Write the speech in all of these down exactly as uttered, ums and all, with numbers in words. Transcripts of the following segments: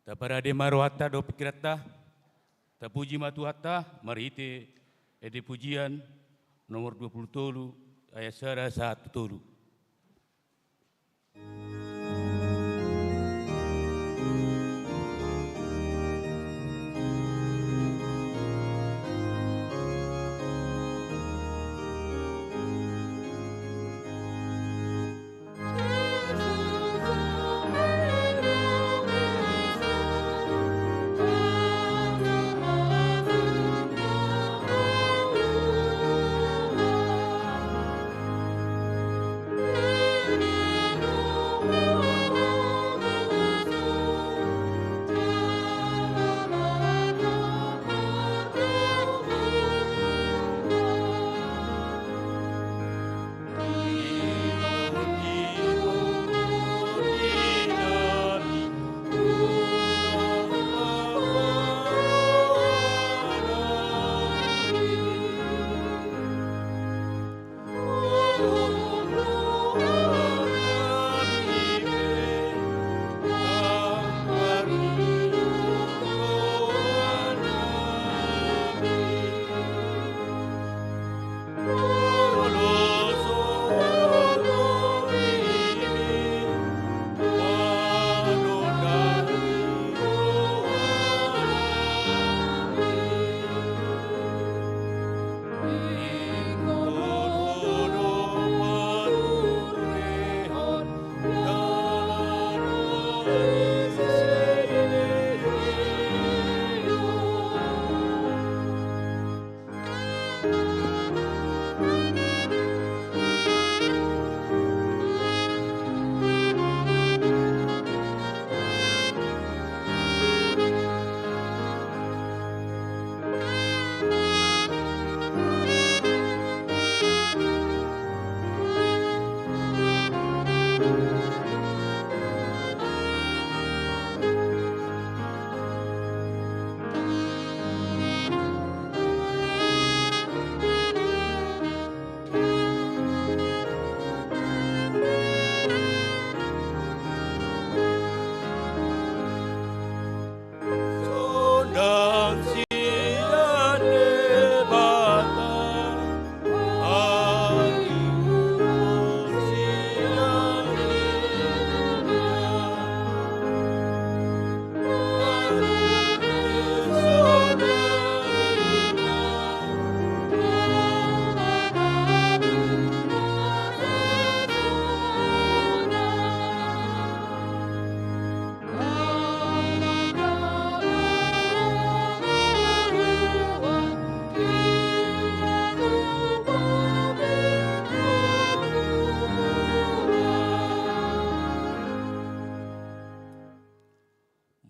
Taparade ma rohanta dohot pingkiranta, tapuji ma Tuhanta marhite ende pujian nomor dua pulu tolu, ayat sada sahat tu tolu.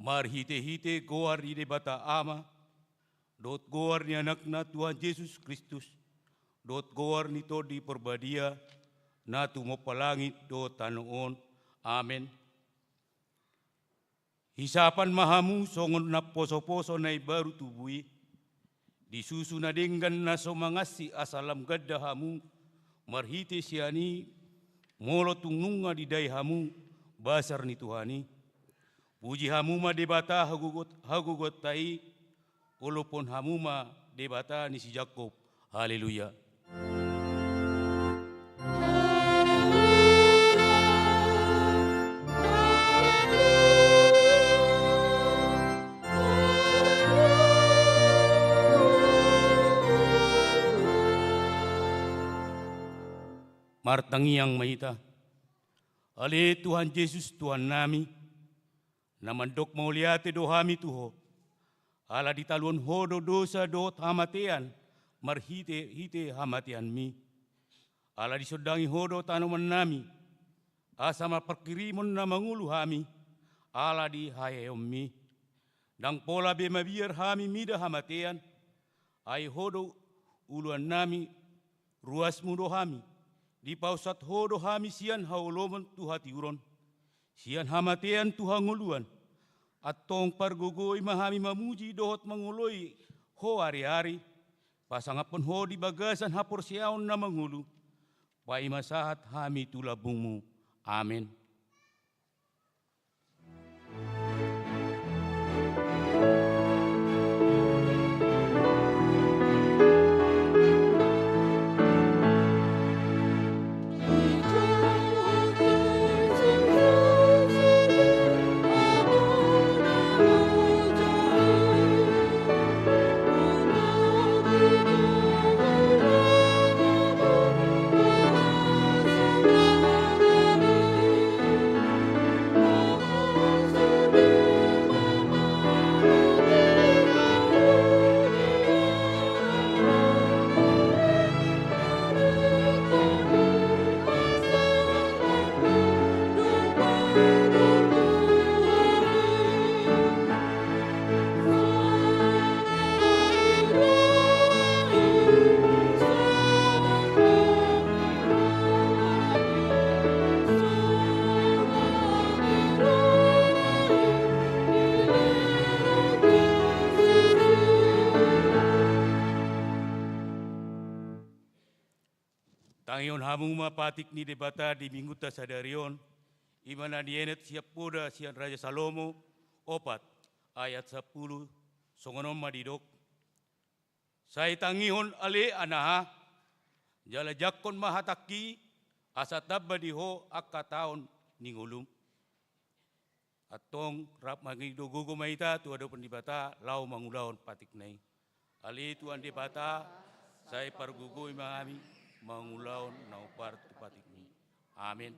Marhitehite goar ni Debata Ama, dohot goar ni Anakna Tuhan Jesus Kristus, dohot goar ni Tondi Parbadia, na tumompa langit dohot tano on. Amen. Hisapan ma hamu songon na poso-poso na imbaru tubu i, di susu na denggan na so mangansi asa lam ganda hamu, marhite sian i molo tung nunga didai hamu basar ni Tuhan i. Puji hamu ma Debata hagogot-, hagogotta i, olophon hamu ma Debata ni si Jakob. Haleluya. Martangiang ma hita. Ale Tuhan Jesus, Tuhannami, na mandok mauliate do hami tu Ho, ala ditaluhon Ho do dosa dohot hamatean marhite-hite hamateanMi. Ala disondangi Ho do tanomannami, asa marparkirimon na mangolu hami, ala di haheheonMi. Ndang pola be mabiar hami mida hamatean, ai Ho do uluannami, ruasMu do hami, dipausat Ho do hami sian haholomon tu hatiuron, sian hamatean tu hangoluan. Antong pargogoi ma hami mamuji dohot mangoloi Ho ari-ari, pasangaphon Ho di bagasan haporseaon na mangolu, paima sahat hami tu lambungMu. Amen. Hamu ma patik ni Debata di Minggunta sadari on, i ma na nienet sian poda sian Raja Salomo opat ayat sampulu, songon on ma didok: Sai tangihon ale anaha, jala jangkon ma hatangki, asa tamba di ho angka taon ni ngolum. Antong rap mangido gogo ma hita tu adopan Debata laho mangulahon patikna i. Ale Tuhan Debata, sai pargogoi ma hami mangulahon na hombar tu patikmi. Amen.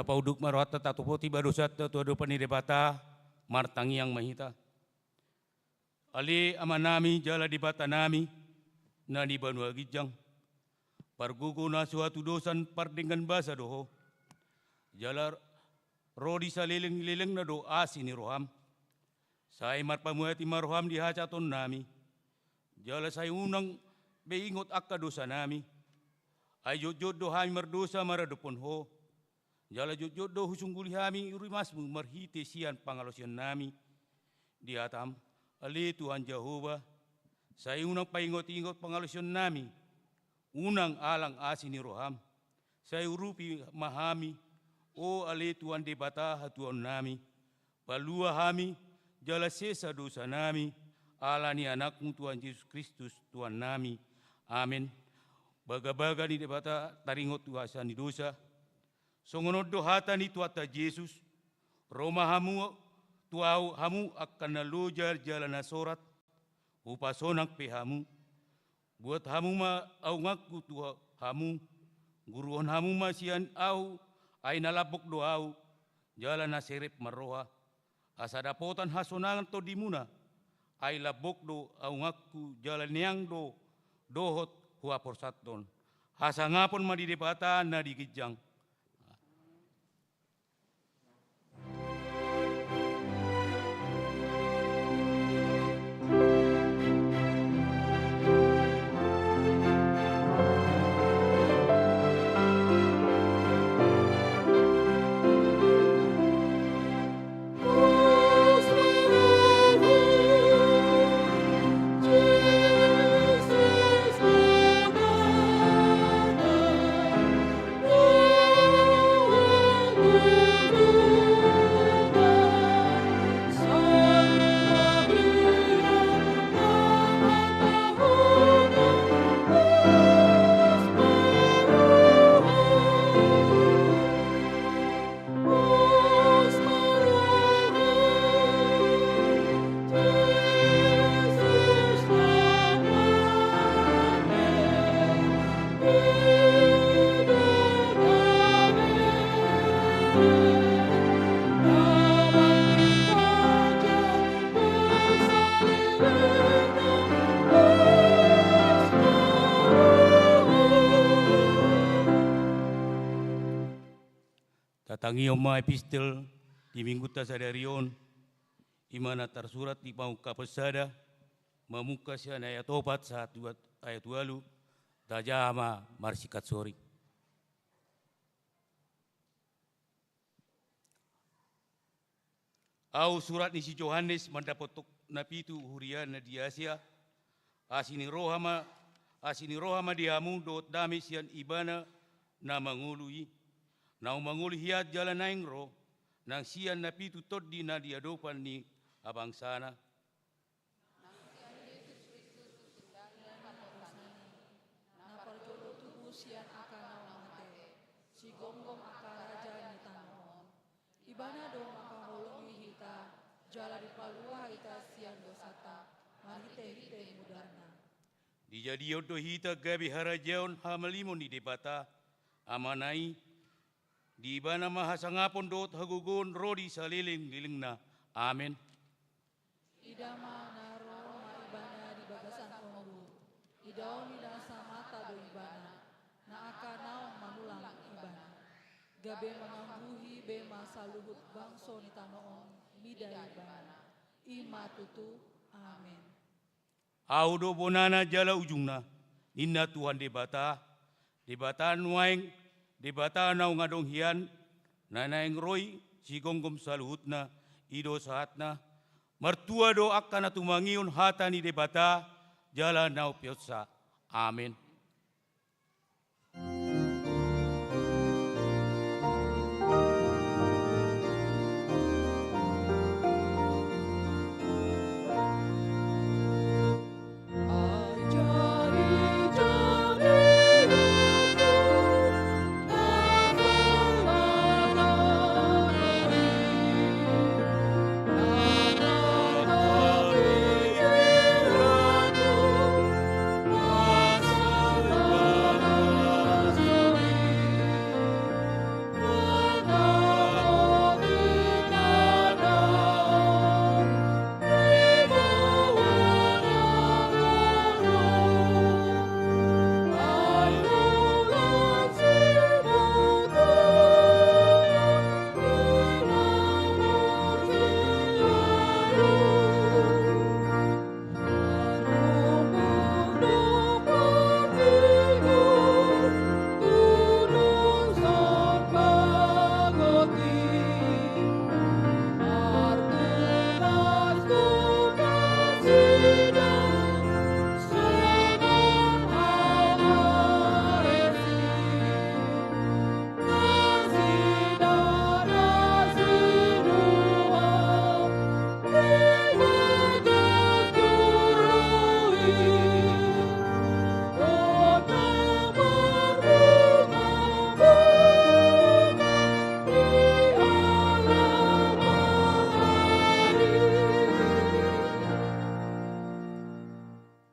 Tapaunduk ma rohanta, tatopoti ma dosanta tu adopan ni Debata, martangiang ma hita. Ale Amanami jala Debatanami na di banua ginjang, pargogo na so hatudosan pardenggan basa do Ho. Jala ro di saleleng ni lelengna do asi ni roham. Sai marpamuati ma roham di hajahatonnami. Jala sai unang be ingot angka dosanami. Ai jotjot do hami mardosa maradophon Ho. Jala jotjot do husungguli hami rimasmu marhite sian pangalaosionnami di hatam. Ale Tuhan Jahowa, sai unang paingotingot pangalaosionnami, unang alang asi ni roham. Sai urupi ma hami, o ale Tuhan Debata hatuaonnami. Palua hami, jala sesa dosanami, ala ni Anakmu Tuhan Jesus Kristus Tuhannami. Amen. Bagabaga ni Debata taringot tu hasesaan ni dosa. Songon on do hata ni Tuhanta Jesus: Ro ma hamu tu Ahu hamu angka na loja jala na sorat, hupasonang pe hamu. Buat hamu ma aunganku tu hamu, guruhon hamu ma sian Ahu, ai na lambok do Ahu, jala na serep marroha. Asa dapotan hasonangan tondimuna, ai lambok do aunganku jala neang do dohot huhaporsanhon. Hasangapon ma di Debata na di ginjang. Tangihon ma epistel di Minggunta sadari on, i ma na tarsurat di Pangungkapon sada, mamungka sian ayat opat sahat tu ayat ualu, tajaha ma marsingkat soring. Ahu surat ni si Johannes mandapothon na pitu huria na di Asia. Asi ni roha ma, asi ni roha ma di hamu dohot dame sian Ibana na mangolu i. Naung mangolu hian jala naeng ro, nang sian na pitu tondi na di adopan ni habangsana. Nang sian Jesus Kristus, na parjolo tubu sian angka naung mate, sigomgom angka raja ni tano on. Ibana do mangkaholongi hita, jala dipalua hita sian dosanta, marhitehite mudarna. Dijadion do hita gabe harajaon hamalimon ni Debata, Amana i, di Ibana ma hasangapon dohot hagogoon ro di salelenglelengna. Amen. Ida ma na ro ma Ibana di bagasan ombun. Idaon ni nasamata do Ibana, na angka naung manulang Ibana. Gabe mangambuhi be ma saluhut bangso ni tano on mida Ibana. I ma tutu. Amen. Ahu do bonana jala ujungna, ninna Tuhan Debata, Debata nuaeng, Debata naung adong hian, na naeng ro i sigomgom saluhutna, i do sahatna. Martua do angka na tumangihon hata ni Debata jala na umpeopsa. Amen.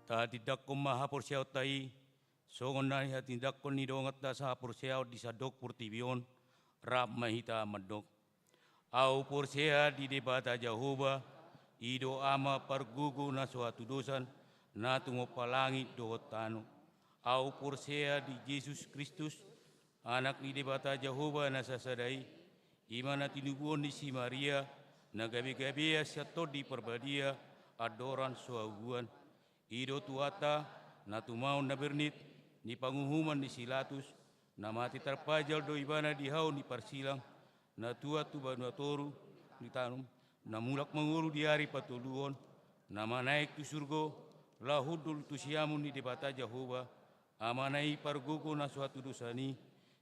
Tatindangkon ma haporseaonta i, songon na nihatindangkon ni donganta sahaporseaon di sandok portibi on, rap ma hita mandok. Ahu porsea di Debata Jahowa, i do Ama pargogo na so hatudosan, na tumompa langit dohot tano. Ahu porsea di Jesus Kristus, Anak ni Debata Jahowa na sasada i, i ma na tinubuhon ni si Maria, na gabegabean sian Tondi Parbadia, andorang so habubuhan. I do Tuhanta, na tumaon na bernit, di panguhuman ni si Latus, na mate tarpajal do Ibana di hau ni parsilang, na tuat tu banua toru, di tano, na mulak mangolu di ari patoluhon, na manaek tu surgo, laho hundul tu siamun ni Debata Jahowa, Amana i pargogo na so hatudosan i,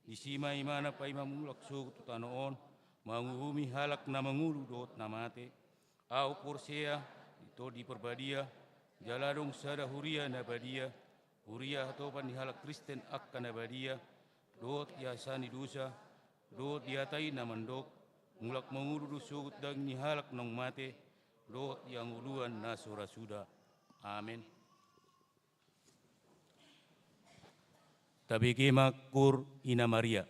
disi ma Ibana paima mulak sogot tu tano on, manguhumi halak na mangolu dohot na mate. Ahu porsea di Tondi Parbadia, jala adong sada huria na badia, huria hatopan ni halak Kristen angka na badia, dohot di hasesaan ni dosa, dohot di hata i na mandok, mulak mangolu do sogot daging ni halak naung mate, dohot di hangoluan na so ra suda. Amen. Tabege ma kur Ina Maria.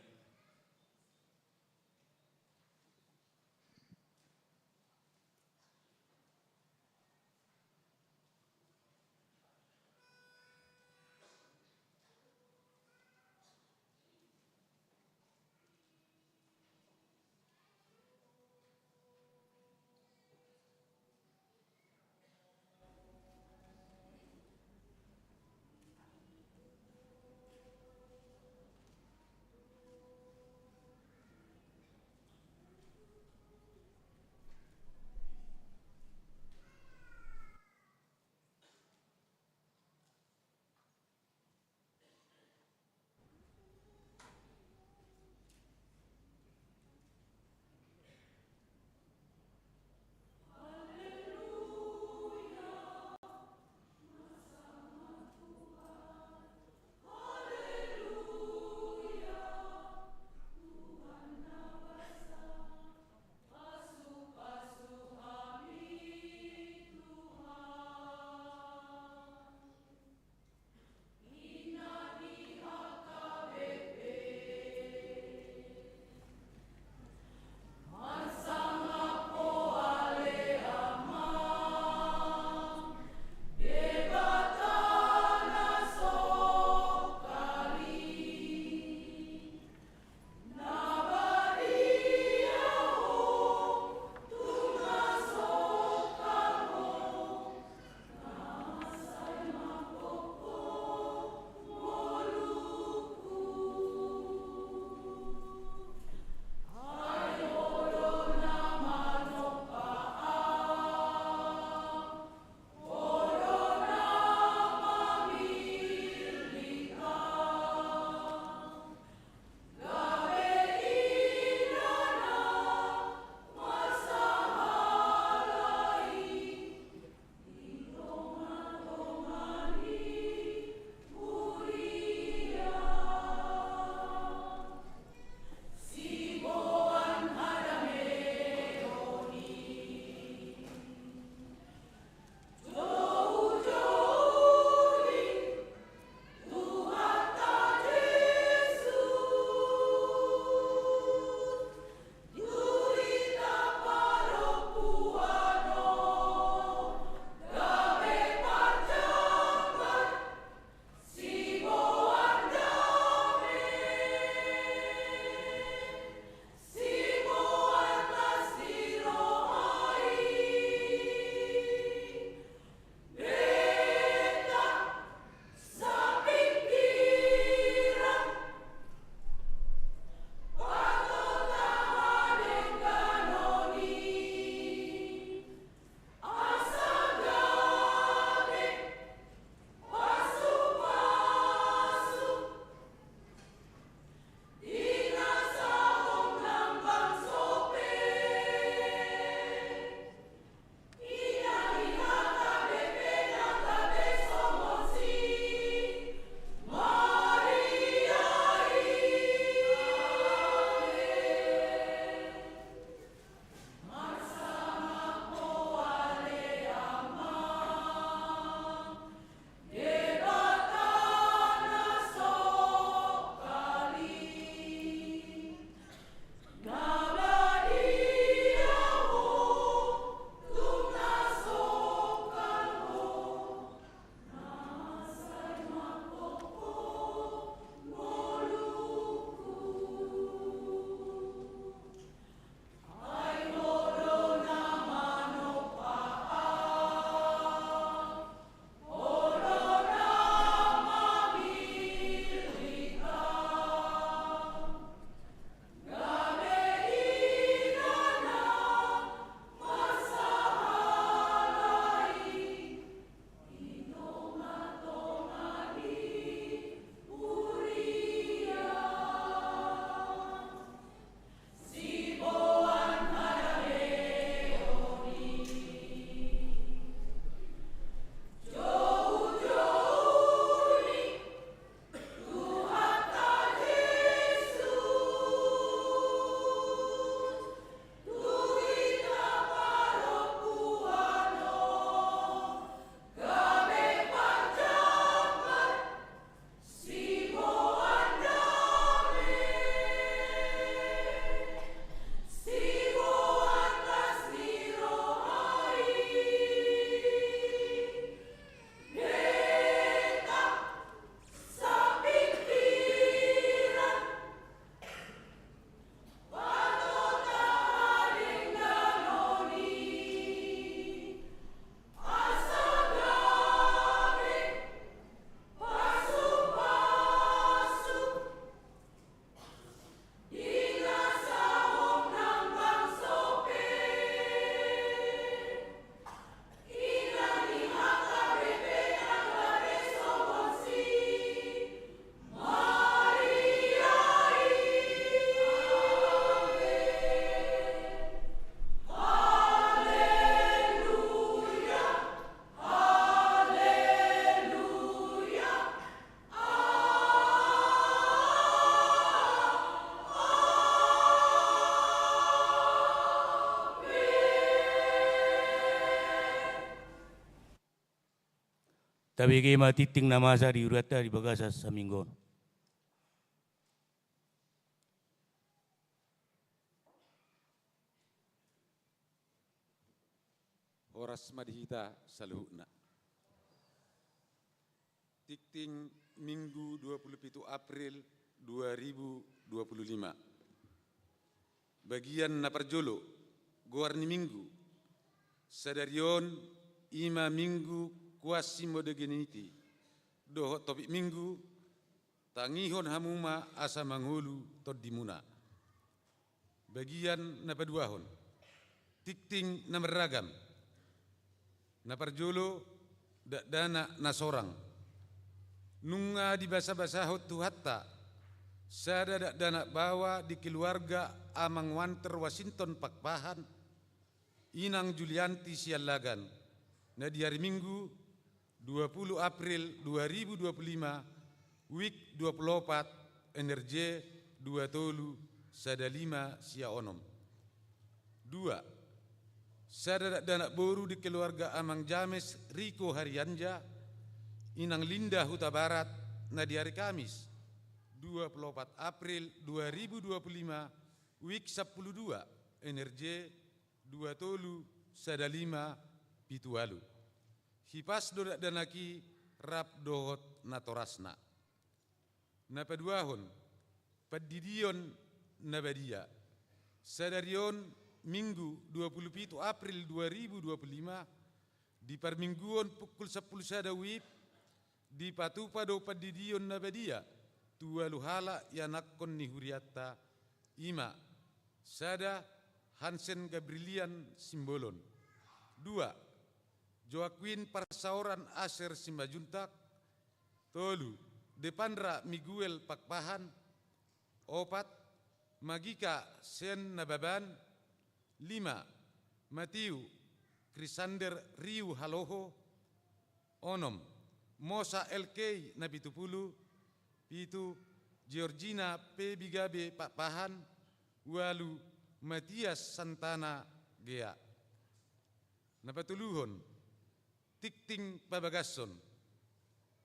Tabege ma tingting na masa di hurianta di bagasan saminggu on. Horas ma di hita saluhutna. Tingting Minggu dua puluh pitu April dua ribu dua puluh lima. Bagian na parjolo, goar ni Minggu. Sadari on, i ma Minggu Quasimodogeniti. Dohot topik Minggu, tangihon hamu ma asa mangolu tondimuna. Bagian na paduahon, tingting na marragam. Na parjolo, dakdanak na sorang. Nunga dibasabasahon Tuhanta sada dakdanak baoa di keluarga Amang Wanter Wasinton Pakpahan, Inang Julianti Siallagan, na di ari Minggu, dua puluh April dua ribu dua puluh lima, wijk dua puluh opat, N R J dua tolu sada lima sia onom. Dua, sada dakdanak boru di keluarga Amang James Riko Harianja, Inang Linda Hutabarat, na di ari Kamis, dua puluh opat April dua ribu dua puluh lima, wijk sampulu dua, N R J dua tolu sada lima pitu ualu. Hipas do dakdanak i rap dohot natorasna. Na paduahon, pandidion na badia. Sadari on, Minggu dua puluh pitu April dua ribu dua puluh lima, di parmingguon pukul sampulu sada WIB, dipatupa do pandidion na badia tu ualu halak ianakhon ni hurianta, i ma: sada, Hansen Gabrilian Simbolon; dua, Joaquin Parsaoran Aser Simanjuntak; tolu, Depandra Miguel Pakpahan; opat, Magika Sen Nababan; lima, Matiu Krisander Riu Haloho; onom, Mosa L K Napitupulu; pitu, Georgina P Bigabe Pakpahan; ualu, Matias Santana Gea. Na patoluhon, tingting pabagashon.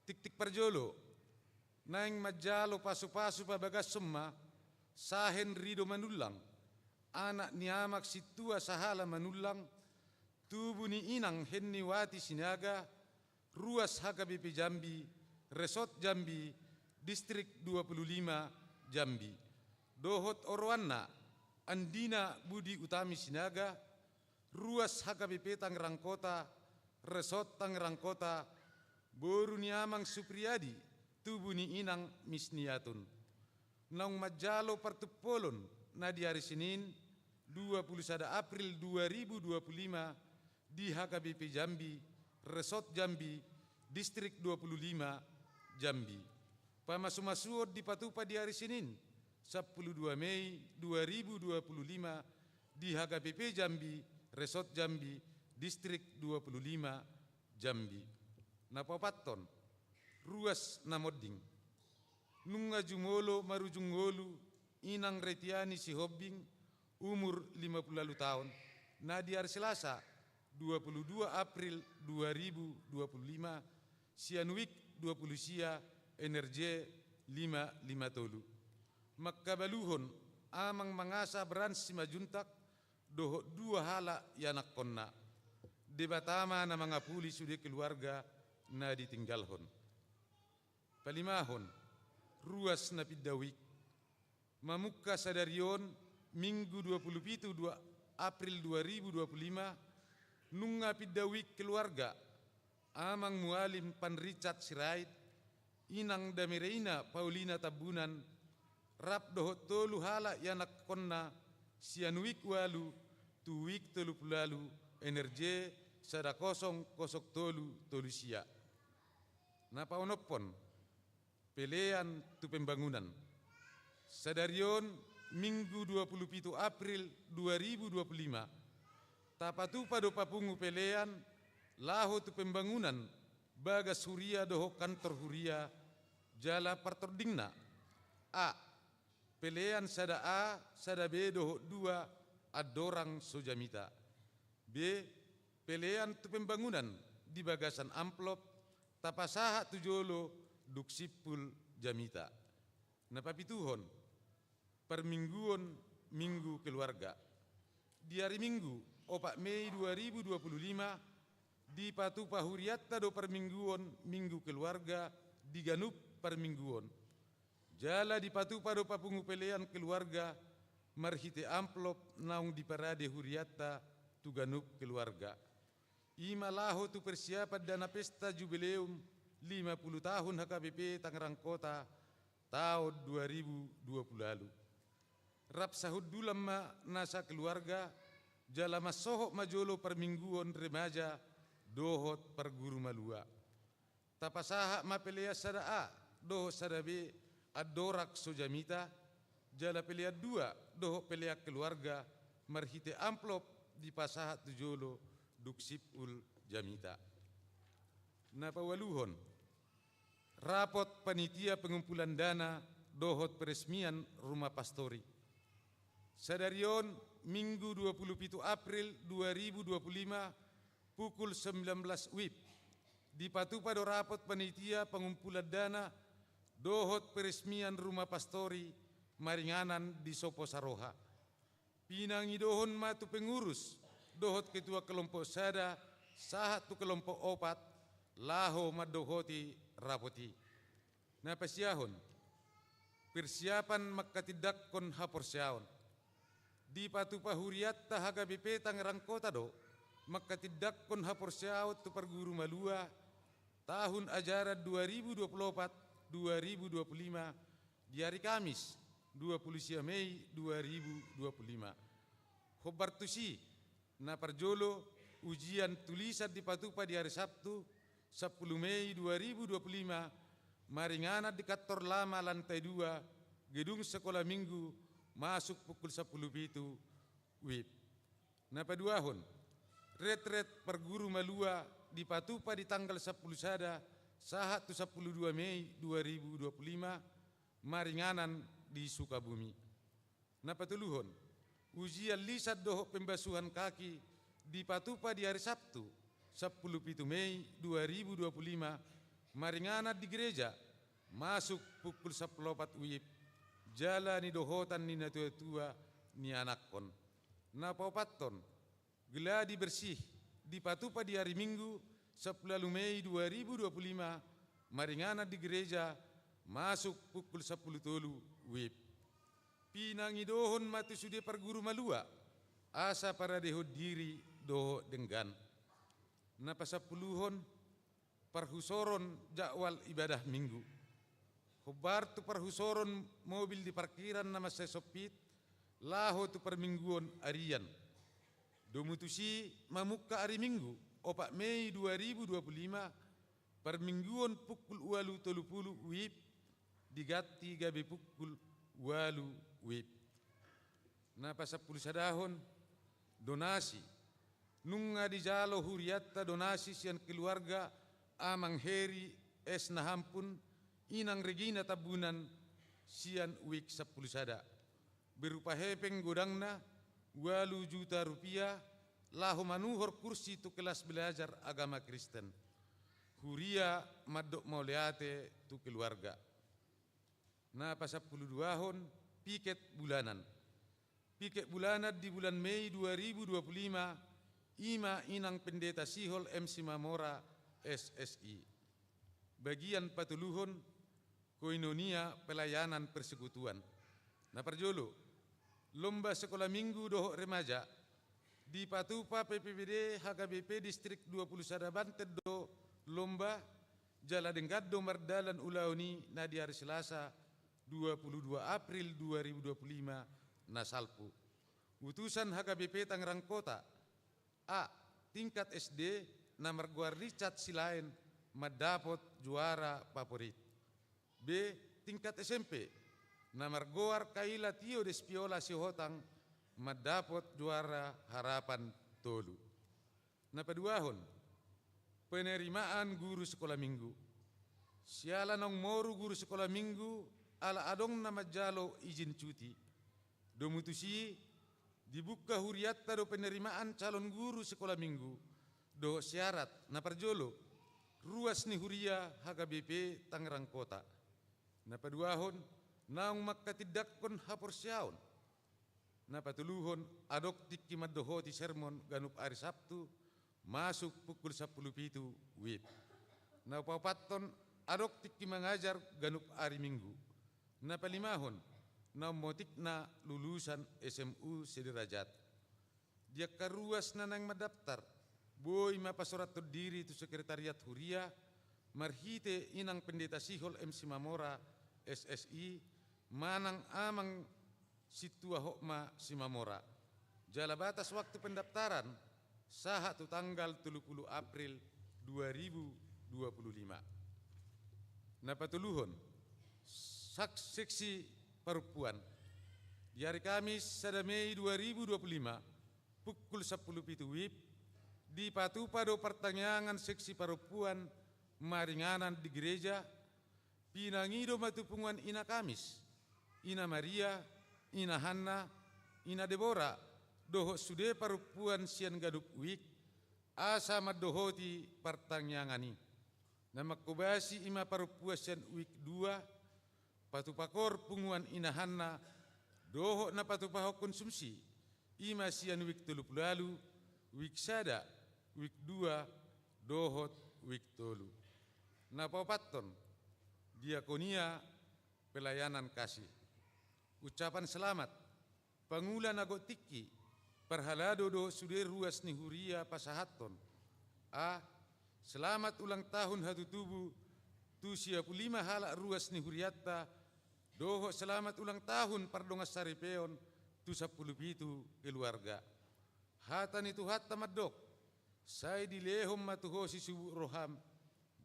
Tingting parjolo, naeng manjalo pasupasu pabagashon ma Sahen Rido Manullang, anak ni Amang Sintua Sahala Manullang, tubu ni Inang Henniwati Sinaga, ruas H K B P Jambi, Resort Jambi, Distrik dua puluh lima Jambi, dohot oroanna, Andina Budi Utami Sinaga, ruas H K B P Tangerang Kota, Resort Tangerang Kota, boru ni Amang Supriyadi, tubu ni Inang Misniatun. Naung manjalo partumpolon na di ari Senin, dua puluh sada April dua ribu dua puluh lima, di H K B P Jambi, Resort Jambi, Distrik dua puluh lima Jambi. Pamasumasuon dipatupa di ari Senin, sampulu dua Mei dua ribu dua puluh lima, di H K B P Jambi, Resort Jambi, Distrik dua puluh lima Jambi. Na paopathon, ruas na monding. Nunga jumolo marujung ngolu Inang Retiani Sihombing, umur lima puluh ualu taon, na di ari Selasa, dua puluh dua April dua ribu dua puluh lima, sian wijk dua puluh sia, N R J lima lima tolu. Mangkabaluhon Amang Mangasa Brans Simanjuntak, dohot dua halak ianakhonna. Debata ma na mangapuli sude keluarga na ditinggalhon. Palimahon, ruas na pinda wijk. Mamungka sadari on, Minggu dua puluh pitu dua April dua ribu dua puluh lima, nunga pinda wijk keluarga Amang Mualim Pan Richard Sirait, Inang Damereina Paulina Tambunan, rap dohot tolu halak ianakhonna, sian wijk ualu tu wijk tolu puluh ualu, N R J sada kosong kosong tolu tolu sia. Na paonomhon, pelean tu pembangunan. Sadari on, Minggu dua puluh pitu April dua ribu dua puluh lima, tapatupa do papungu pelean laho tu pembangunan bagas huria dohot kantor huria, jala partordingna: A, pelean sada A, sada B dohot dua andorang so jamita. B, pelean tu pembangunan di bagasan amplop, tapasahat tu jolo dung simpul jamita. Na papituhon, parmingguon Minggu Keluarga. Di ari Minggu, opat Mei dua ribu dua puluh lima, dipatupa hurianta do parmingguon Minggu Keluarga di ganup parmingguon. Jala dipatupa do papungu pelean keluarga marhite amplop naung diparade hurianta tu ganup keluarga. I ma laho tu persiapan dana pesta jubileum lima puluh tahun H K B P Tangerang Kota taon dua ribu dua puluh ualu. Rap sahundulan ma nasa keluarga, jala mansohot ma jolo parmingguon remaja dohot parguru malua. Tapasahat ma pelean sada A dohot sada B andorang so jamita, jala pelean dua dohot pelean keluarga marhite amplop dipasahat tu jolo dung simpul jamita. Na paualuhon, rapot panitia pengumpulan dana dohot peresmian rumah pastori. Sadari on, Minggu dua puluh pitu April dua ribu dua puluh lima, pukul sembilan belas wib, dipatupa do rapot panitia pengumpulan dana dohot peresmian rumah pastori maringanan di Sopo Saroha. Pinangidohon ma tu pengurus dohot ketua kelompok sada sahat tu kelompok opat laho mandohoti rapot i. Na pasiahon, persiapan mangkatindangkon haporseaon. Dipatupa hurianta H K B P Tangerang Kota do mangkatindangkon haporseaon tu parguru malua tahun ajaran dua ribu dua puluh opat dua ribu dua puluh lima di ari Kamis dua puluh sia Mei dua ribu dua puluh lima. Hombar tusi, na parjolo, ujian tulisan dipatupa di ari Sabtu sampulu Mei dua ribu dua puluh lima, maringanan di kantor lama lantai dua gedung Sekolah Minggu, masuk pukul sampulu pitu wib. Na paduahon, retret parguru malua dipatupa di tanggal sampulu sada sahat tu sampulu dua Mei dua ribu dua puluh lima, maringanan di Sukabumi. Na patoluhon, ujian lisan dohot pembasuhan kaki dipatupa di ari Sabtu sampulu pitu Mei dua ribu dua puluh lima, maringanan di gereja, masuk pukul sampulu opat wib, jala nidohotan ni natuatua nianakhon. Na paopathon, geladi bersih dipatupa di ari Minggu sampulu ualu Mei dua ribu dua puluh lima, maringanan di gereja, masuk pukul sampulu tolu wib. Pinangidohon ma tu sude parguru malua asa paradehon diri dohot denggan. Na pasampuluhon, parhusoron jadwal ibadah Minggu. Hombar tu parhusoron mobil di parkiran na mansai sompit laho tu parmingguon arian. Domu tusi mamungka ari Minggu opat Mei dua ribu dua puluh lima, parmingguon pukul ualu tolu pulu wib diganti gabe pukul ualu wib. Na pasampulu sadahon, donasi. Nunga dijalo hurianta donasi sian keluarga Amang Heri S Nahampun, Inang Regina Tambunan, sian wik sampulu sada. Berupa hepeng godangna ualu juta rupiah, laho manuhor kursi tu kelas belajar agama Kristen. Huria mandok mauliate tu keluarga. Na pasampulu duahon, piket bulanan. Piket bulanan di bulan Mei dua ribu dua puluh lima, i ma Inang Pendeta Sihol M Simamora, S S I. Bagian patoluhon, koinonia pelayanan persekutuan. Na parjolo, lomba sekolah minggu dohot remaja. Dipatupa P P B D H K B P Distrik dua puluh sada Banten do lomba, jala denggan do mardalan ulaon i na di ari Selasa dua puluh dua April dua ribu dua puluh lima na salpu. Utusan H K B P Tangerang Kota, A, tingkat S D na margoar Richard Silaen mandapot juara favorit. B, tingkat S M P na margoar Kaila Tio Despiola Sihotang mandapot juara harapan tolu. Na paduahon, penerimaan guru sekolah minggu. Siala naung moru guru sekolah minggu ala adong na manjalo izin cuti. Domu tusi, dibuka hurianta do penerimaan calon guru sekolah minggu dohot syarat. Na parjolo, Ruas ni Huria H K B P Tangerang Kota. Na paduahon, naung manghatindanghon haporseaon. Na patoluhon, adong tingki mandohoti sermon ganup ari Sabtu, masuk pukul sampulu pitu W I B. Na paopathon, adong tingki mangajar ganup ari Minggu. Na palimahon, na ummotikna lulusan S M U Sederajat. Di angka ruas na naeng mandaftar, boi ma pasorathon diri tu sekretariat Huria, marhite Inang Pendeta Sihol M Simamora, S S I, manang Amang Sintua Hotma Simamora. Jala batas waktu pendaftaran, sahat tu tanggal tolu pulu April dua ribu dua pulu lima. Na patoluhon, sak-, seksi parompuan. Di ari Kamis, sada Mei dua ribu dua pulu lima, pukul sampulu pitu W I B, dipatupa do partangiangan seksi parompuan maringanan di gereja, pinangido ma tu punguan Ina Kamis, Ina Maria, Ina Hanna, Ina Debora, dohot sude parompuan sian ganup wik, asa mandohoti partangiangan i. Na manghobasi i ma parompuan sian wik dua, patupahon punguan Ina Hanna, dohot na patupahon konsumsi, i ma sian wik tolu pulu ualu, wik sada, wik dua, dohot wik tolu. Na paopathon, diakonia pelayanan kasih. Ucapan selamat, pangula na gok tingki, parhalado dohot sude ruas ni huria pasahathon. A, selamat ulang tahun hatutubu, tu sia pulu lima halak ruas ni hurianta, dohot selamat ulang tahun pardongansaripeon, tu sampulu pitu keluarga. Hata ni Tuhanta mandok, sai dilehon ma tu ho sisubuk roham,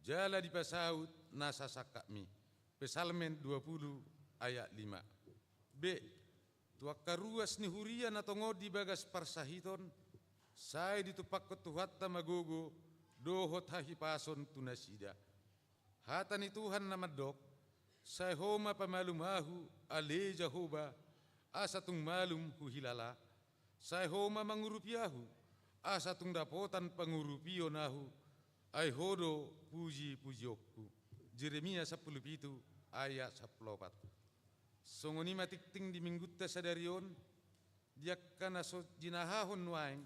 jala dipasaut nasa sangkapmi. Psalmen dua pulu ayat lima. B, tu angka ruas ni huria na tongon di bagas parsahiton, sai ditumpakkon Tuhanta ma gogo, dohot hahipason tu nasida. Hata ni Tuhan na mandok, sai ho ma pamalum ahu, ale Jahowa, asa tung malum huhilala. Sai ho ma mangurupi ahu, asa tung dapotan pangurupion ahu, ai ho do puji-pujionku. Jeremia sampulu pitu ayat sampulu opat. Songon i ma tingting di minggunta sadari on, di angka na so jinahahon nuaeng,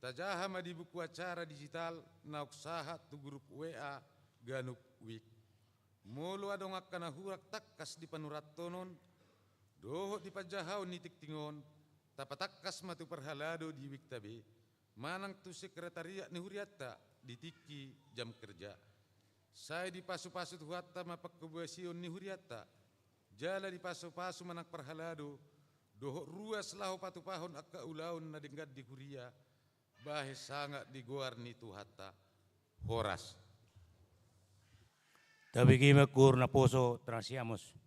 tajaha ma di buku acara digital naung sahat tu grup W A ganup wik. Molo adong angka na hurang tangkas di panurathonon, dohot di panjahaon ni tingting on, tapatangkas ma tu parhalado di wikta be, manang tu sekretariat ni hurianta di tingki jam kerja. Sai dipasu-pasu Tuhanta ma panghobasion ni hurianta, jala dipasu-pasu manang parhalado, dohot ruas laho patupahon angka ulaon na denggan di huria, bahen sangap di goar ni Tuhanta. Horas. Tabege ma tu naposo, transisiamos.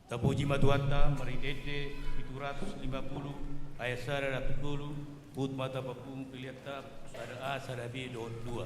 Tapuji ma Tuhanta, marhite-hite pitu ratus lima puluh ayat sada dohot tolu, huhut ma tapapungu pelean ta sada A, sada B dohot dua.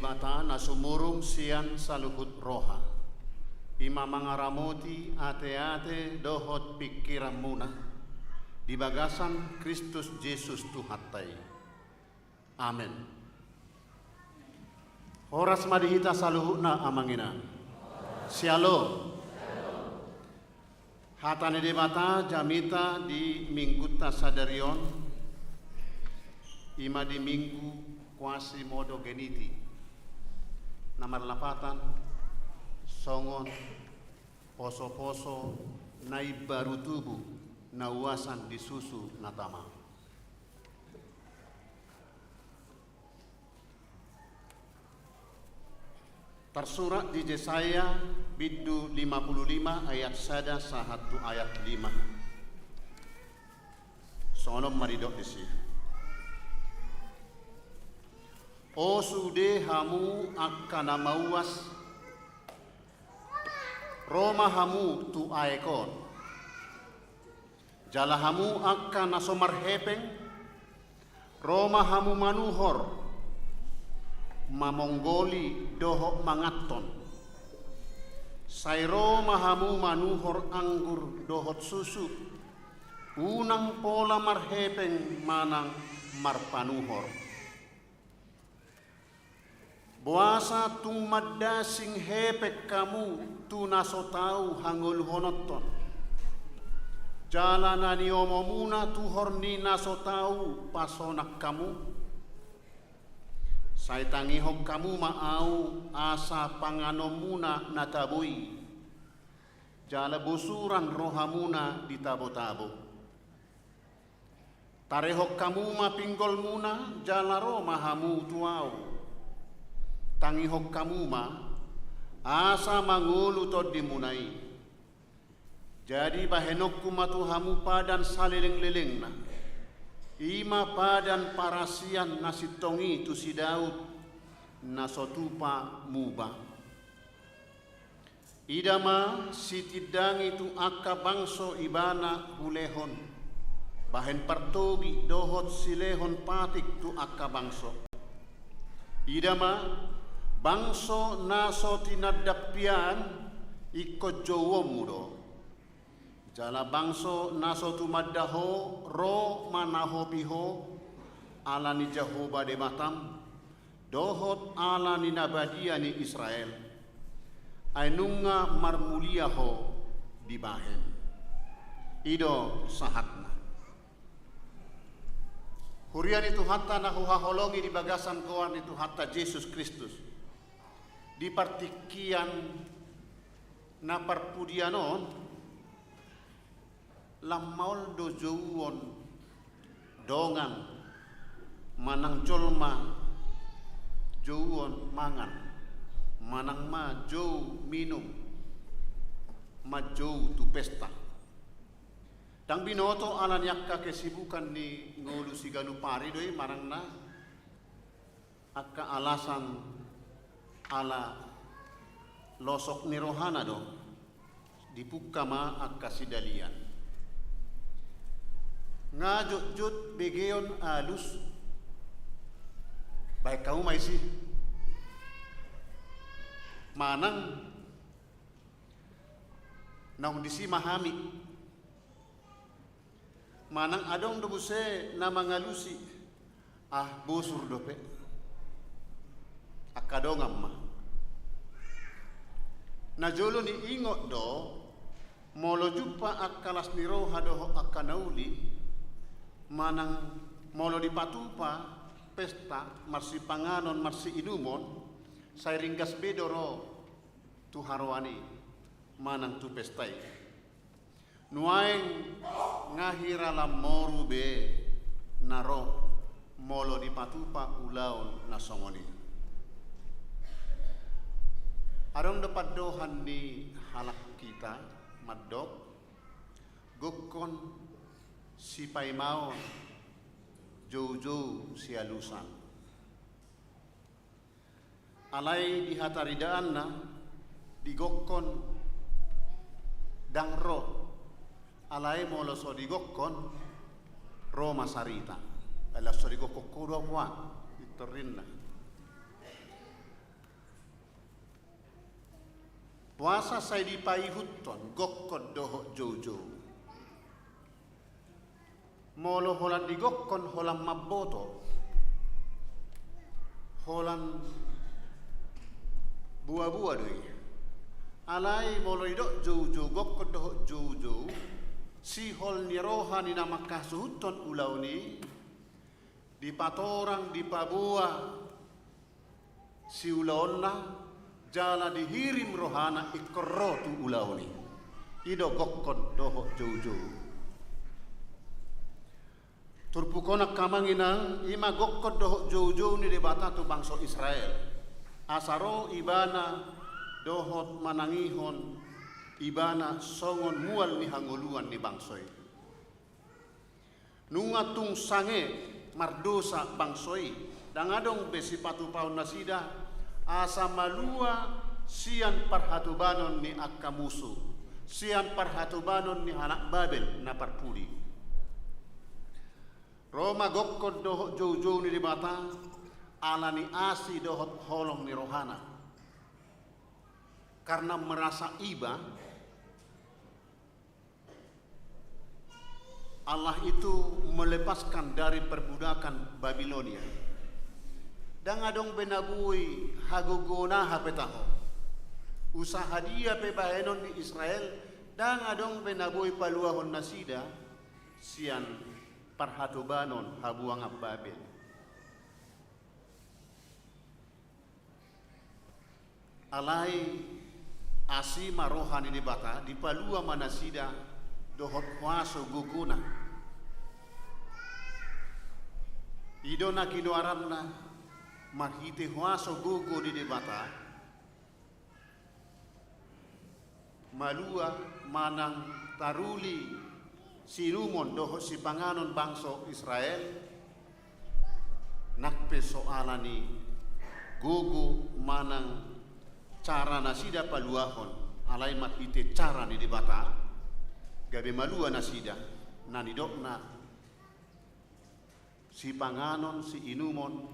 Debata na sumurung sian saluhut roha, i ma mangaramoti ateate dohot pingkiranmuna di bagasan Kristus Jesus Tuhanta i. Amen. Horas ma di hita saluhutna, amang inang. Syalom. Hata ni Debata jamita di minggunta sadari on, i ma di Minggu Quasimodogeniti, na marlapatan songon posoposo na imbaru tubu na uasan di susu na tama. Tarsurat di Jesaya bindu lima puluh lima ayat sada sahat tu ayat lima. Songon on ma didok disi: O sude hamu angka na mauas, ro ma hamu tu aek on. Jala hamu angka na so marhepeng, ro ma hamu manuhor, mamonggoli dohot manganhon. Sai ro ma hamu manuhor anggur dohot susu, unang pola marhepeng manang marpanuhor. Boasa tung mandasing hepeng hamu tu na so tau hangoluhononhon, jala na niomomuna tuhor ni na so tau pasonang hamu? Sai tangihon hamu ma ahu asa panganonmuna na tabo i, jala bosuran rohamuna di tabotabo. Tarehon hamu ma pinggolmuna, jala ro ma hamu tu ahu. Tangihon hamu ma, asa mangolu tondimuna i. Jadi bahenonku ma tu hamu padan salelenglelengna, i ma padan parasian na sintong i tu si Daud, na so tupa muba. Ida ma, sitindangi tu angka bangso ibana hulehon, bahen partogi dohot silehon patik tu angka bangso. Ida ma, bangso na so tinandap hian, ingkon jouonmu do. Jala bangso na so tumanda ho, ro manahopi ho, ala ni Jahowa Debatam, dohot ala ni na badia ni Israel, ai nunga marmulia ho dibahen. I do sahatna. Huria ni Tuhanta na huhaholongi di bagasan goar ni Tuhanta Jesus Kristus, di partingkian na parpudian on, lam maol do jouon dongan manang jolma jouon mangan, manang ma jou minum, manjou tu pesta. Ndang binoto ala ni angka kesibukan ni ngolu siganup ari do i manang na angka alasan ala losok ni rohana do, dipungka ma angka sidalian. Nga jotjot begeon alus, bahen hamu ma isi. Manang naung disi ma hami. Manang adong do muse na mangalusi, ah, bosur dope. Angka dongan ma. Na jolo ni ingot do, molo jumpa angka las ni roha dohot angka na uli, manang molo dipatupa pesta, marsipanganon, marsiinumon, sai ringgas be do ro tu haroan i, manang tu pesta i. Nuaeng nga hira lam moru be na ro molo dipatupa ulaon na songon i. Adong do pandohan ni halak hita mandok, gokkon sipaimaon, joujou sialusan. Alai di hataridaanna, digokkon ndang ro. Alai molo so digokkon, ro ma sarita. Ai lam so digokkon ho do au, ninna. Huasa sai dipaihuthon gokkon dohot joujou. Molo holan di gokkon holan mamboto, holan buabua do i. Alai molo didok joujou, gokkon dohot joujou, sihol ni roha ni na manghasuhuthon ulaon i, dipatorang, dipaboa siulaonna, jala dihirim rohana ingkon ro tu ulaon i. I do gokkon dohot joujou. Turpuk on angka amang inang, i ma gokkon dohot joujou ni Debata tu bangso Israel. Asa ro Ibana dohot manangihon Ibana songon mual ni hangoluan ni bangso i. Nunga tung sange mardosa bangso i, ndang adong be sipatupaon nasida, asa malua sian parhatobanon ni angka musu, sian parhatobanon ni halak Babel na parpudi. Ro ma gokkon dohot joujou ni Debata, ala ni asi dohot holong ni rohana. Karena merasa iba, Allah itu melepaskan dari perbudakan Babilonia. Ndang adong be na boi hagogoon aha pe taho. Usaha dia pe bahenon di Israel, ndang adong be na boi paluahon nasida sian parhatobanon habuangan Babel. Alai asi ma roha ni Debata, dipalua ma nasida dohot huaso gogona. I do na kinoaranna marhite huaso gogo ni Debata, malua manang taruli siinumon dohot sipanganon bangso Israel, nang pe so ala ni gogo manang cara nasida paluahon, alai marhite cara ni Debata, gabe malua nasida, na nidokna sipanganon, siinumon,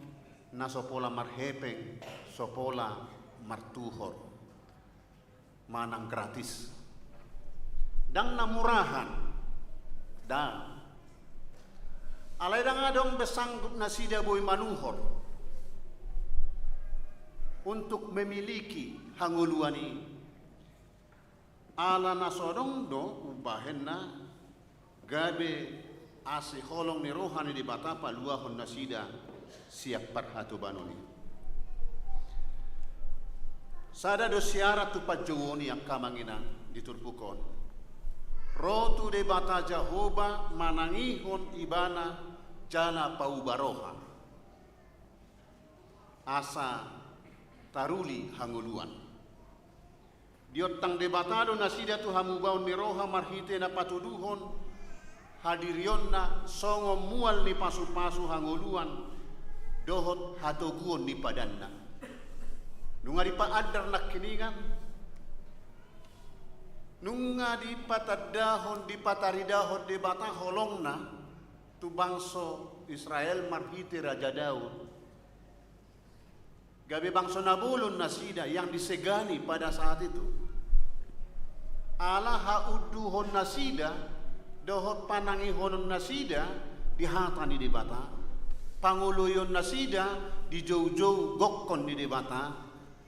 na so pola marhepeng, so pola martuhor. Manang gratis. Ndang na murahan. Ndang. Alai ndang adong be sanggup nasida boi manuhor untuk memiliki hangoluan i. Ala na so adong do umbahenna gabe asi holong ni roha ni Debata paluahon nasida sian parhatobanon i. Sada do siaran tu panjouon i angka amang inang di turpuk on. Ro tu Debata Jahowa manangihon ibana jala pauba roha. Asa taruli hangoluan. Diontang Debata do nasida tu hamubaon ni roha marhite na patuduhon hadirionna songon mual ni pasupasu hangoluan dohot hatoguon ni padanna. Nunga dipaandar nangkiningan, nunga dipatandahon, dipataridahon Debata holongna tu bangso Israel marhite Raja Daud. Gabe bangso na bolon nasida yang disegani pada saat itu. Ala haunduhon nasida dohot panangihonon nasida di hata ni Debata. Pangoloion nasida di joujou gokkon ni Debata,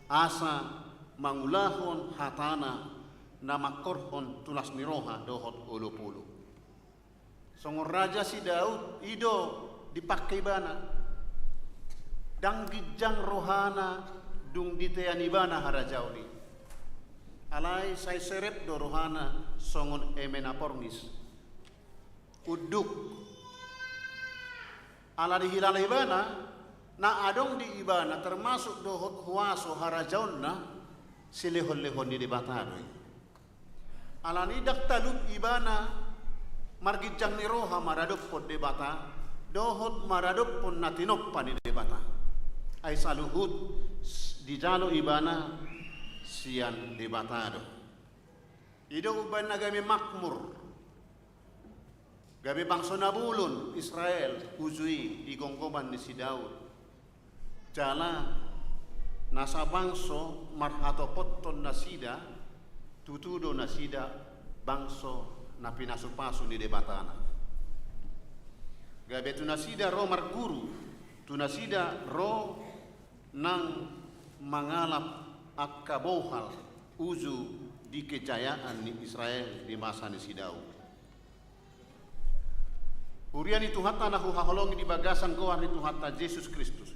asa mangulahon hatana na mangkorhon tulas ni roha dohot olopolop. Songon raja si Daud, i do dipangke ibana. Ndang ginjang rohana dung ditean ibana harajaon i. Alai sai serep do rohana songon eme na porngis. Unduk. Ala dihilala ibana, na adong di ibana termasuk dohot huaso harajaonna, silehonlehon ni Debata do i. Alani ndang talup ibana marginjang ni roha maradophon Debata dohot maradophon na tinompa ni Debata. Ai saluhut s-, dijalo ibana sian Debata do. I do umbahen na gabe makmur, gabe bangso na bolon Israel uju i di gomgoman ni si Daud. Jala nasa bangso marhatopothon nasida Tutu do nasida bangso na pinasupasu ni Debatana. Gabe tu nasida ro marguru, tu nasida ro nang mangalap angka bohal uju di kejayaan ni Israel di masa ni si Daud. Huria ni Tuhanta na huhaholongi di bagasan goar ni Tuhanta Jesus Kristus.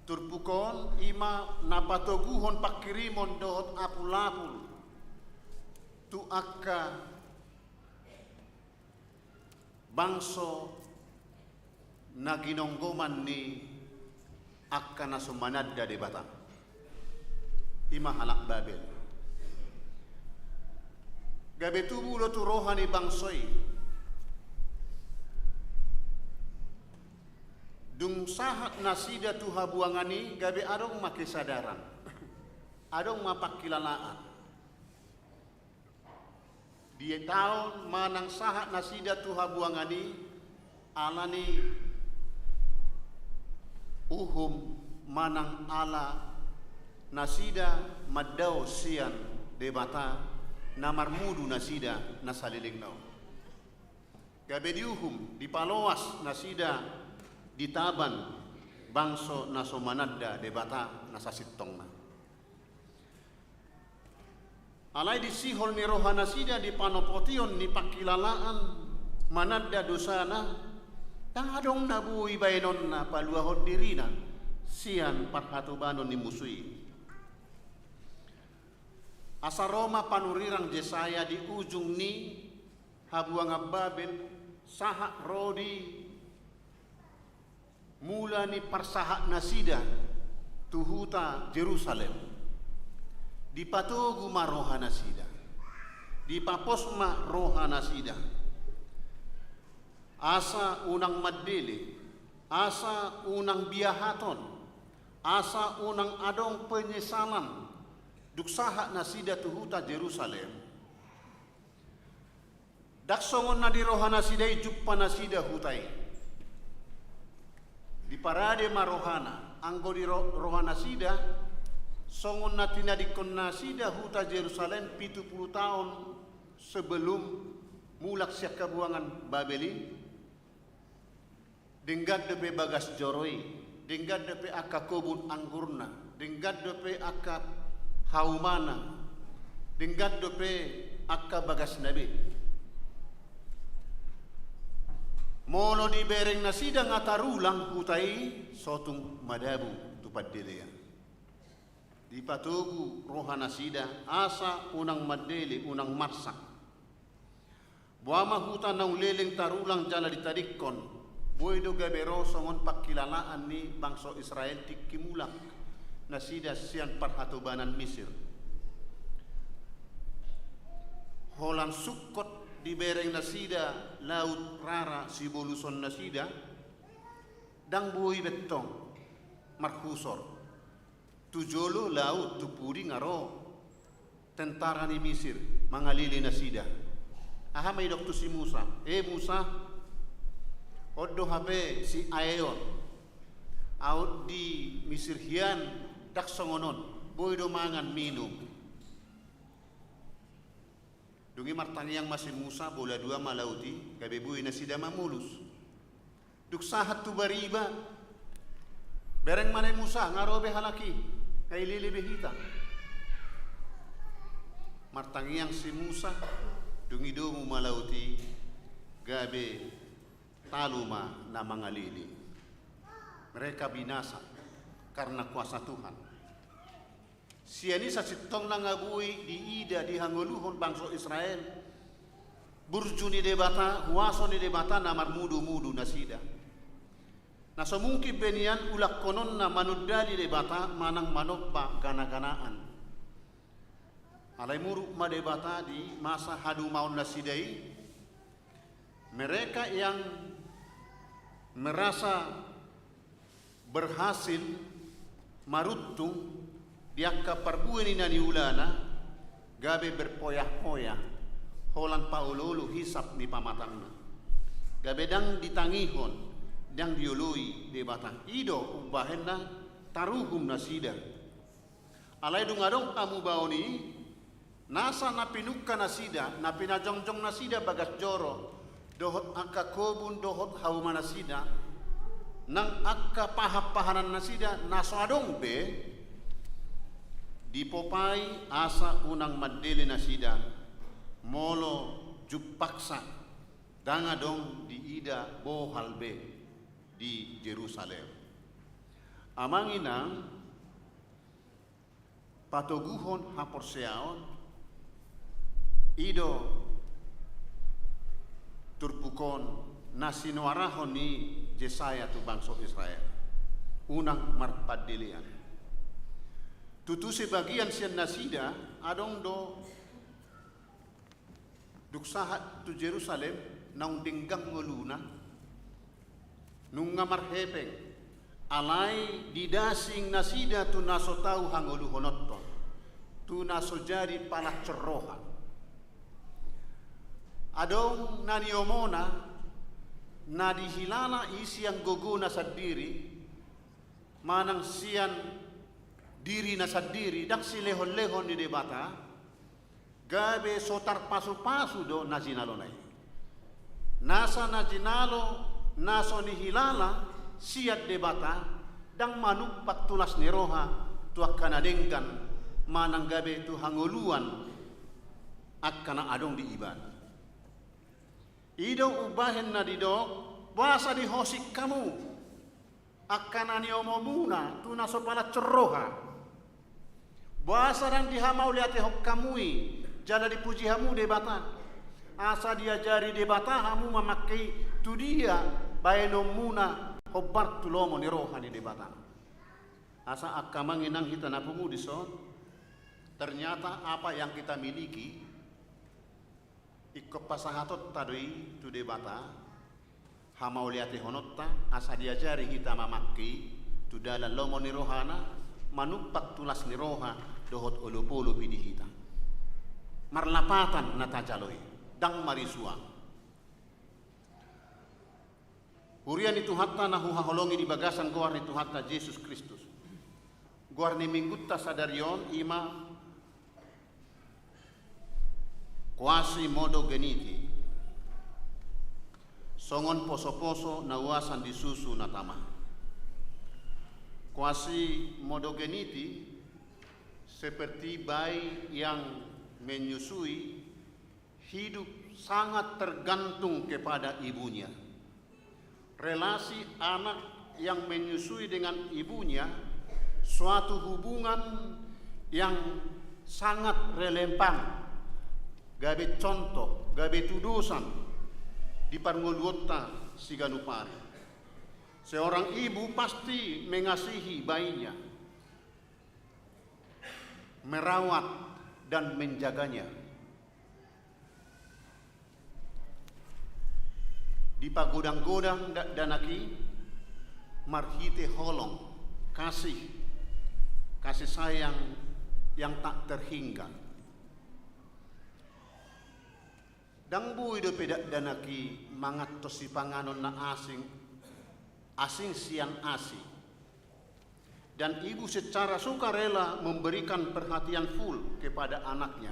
Turpuk on i ma na patoguhon pangkirimon dohot apul-apul tu angka bangso na ginonggoman ni angka na so mananda Debata, i ma halak Babel. Gabe tubu do tu roha ni bangso i. Dung sahat nasida tu habuangan i, gabe adong ma kesadaran, adong ma pangkilalaan. Dietaon manang sahat nasida tu habuangan i, ala ni uhum manang ala nasida mandao sian Debata na marmudu nasida na saleleng na on. Gabe diuhum, dipaloas nasida di taban bangso na so mananda Debata na sasintongna. Alai di sihol ni roha nasida di panopotion ni pangkilalaan mananda dosana, ndang adong na boi baenonna paluahon dirina sian parhatobanon ni musu i. Asa ro ma panurirang Jesaya di ujung ni habuangan Babel, sahat ro di mula ni parsahat nasida tu huta Jerusalem. Dipatogu ma roha nasida, dipapos ma roha nasida, asa unang mandele, asa unang biahaton, asa unang adong penyesalan, dung sahat nasida tu huta Jerusalem. Ndang songon na di roha nasida i jumpa nasida huta i. Diparade ma rohana, anggo di ro-, roha nasida, songon na tinadingkon nasida huta Jerusalem pitu pulu taon sebelum mulak sian habuangan Babel i. Denggan dope bagas joro i, denggan dope angka kobun anggurna, denggan dope angka haumana, denggan dope angka bagasna be. Molo dibereng nasida nga tarulang huta i, so tung madabu tu pandelean. Dipatogu roha nasida, asa unang mandele, unang marsak. Boha ma huta naung leleng tarulang jala ditadingkon, boi do gabe ro songon pangkilalaan ni bangso Israel tingki mulak nasida sian parhatobanan Misir. Holan sungkot dibereng nasida laut rara siboluson nasida, ndang boi be tong marhusor. Tu jolo laut, tu pudi nga ro tentara ni Misir mangalili nasida. Aha ma didok tu si Musa? E Musa, on do hape si aeon. Aut di Misir hian ndang songon on, boi do mangan minum. Dung i martangiang ma si Musa, bola dua ma laut i, gabe boi nasida mamolus. Dung sahat tu bariba, bereng ma na i Musa, nga ro be halak i, nga ilili be hita. Martangiang si Musa, dung i domu ma laut i, gabe talu ma na mangalili. Mereka binasa karena kuasa Tuhan. Sian i sasintongna nga boi diida, dihangoluhon bangso Israel burju ni Debata, huaso ni Debata na marmudu-mudu nasida. Na so mungkin be nian ulahononna manundali Debata manang manomba gana-ganaan. Alai muruk ma Debata di masa hadumaon nasida i. Mereka yang merasa berhasil maruntung di angka parbue ni na niulana, gabe berpoyah-poyah holan paolo-olo hisap ni pamatangna. Gabe ndang ditangihon, ndang dioloi Debata. I do umbahen na taruhum nasida. Alai dung adong hamubaon i, Nasa na pinungka nasida, na pinajongjong nasida bagas joro, dohot angka kobun dohot hauma nasida, nang angka pahanpahanan nasida na so adong be, dipopai asa unang mandele nasida, molo jumpangsa ndang adong diida bohal be di Jerusalem. Amang inang, patoguhon haporseaon, i do turpuk on na sinuarahon ni Jesaya tu bangso Israel. Unang marpandelean. Tutu sebagian sian nasida adong do dung sahat tu Jerusalem naung denggan ngoluna, nunga marhepeng, alai didasing nasida tu na so tau hangoluhononton, tu na so jadi palansor roha. Adong na niomona, na dihilala i sian gogona sandiri, manang sian dirina sandiri, ndang silehonlehon ni Debata, gabe so tarpasupasu do na jinalona i. Nasa na jinalo na so nihilala sian Debata, ndang manumpak tu las ni roha tu angka na denggan, manang gabe tu hangoluan angka na adong di ibana. I do umbahen na didok, boasa dihosing hamu angka na niomomuna tu na so palansor roha? Boasa ndang dihamauliatehon hamu i, jala dipuji hamu Debata? Asa diajari Debata hamu mamangke i, tu dia baenonmuna hombar tu lomo ni roha ni Debata? Asa angka amang inang hita na pungu dison, ternyata apa yang kita miliki, ingkon pasahatonta do i tu Debata, hamauliatehononta, asa diajari hita mamangke i tu dalan lomo ni rohana, manumpak tu las ni roha dohot olopolop i di hita. Marlapatan na tajalo i, ndang marisuang. Huria ni Tuhanta na huhaholongi di bagasan goar ni Tuhanta Jesus Kristus. Goar ni minggunta sadari on i ma Quasimodogeniti, songon posoposo na uasan di susu na tama. Quasimodogeniti seperti bayi yang menyusui, hidup sangat tergantung kepada ibunya. Relasi anak yang menyusui dengan ibunya suatu hubungan yang sangat relevan, gabe contoh, gabe tudosan di parngoluonta siganup ari. Seorang ibu pasti mengasihi bayinya, merawat dan menjaganya. Dipagodang-godang dakdanak i marhite holong, kasih, kasih sayang yang tak terhingga. Ndang boi dope dakdanak i manganhon sipanganon na asing, asing sian asi. Dan ibu secara sukarela memberikan perhatian full kepada anaknya.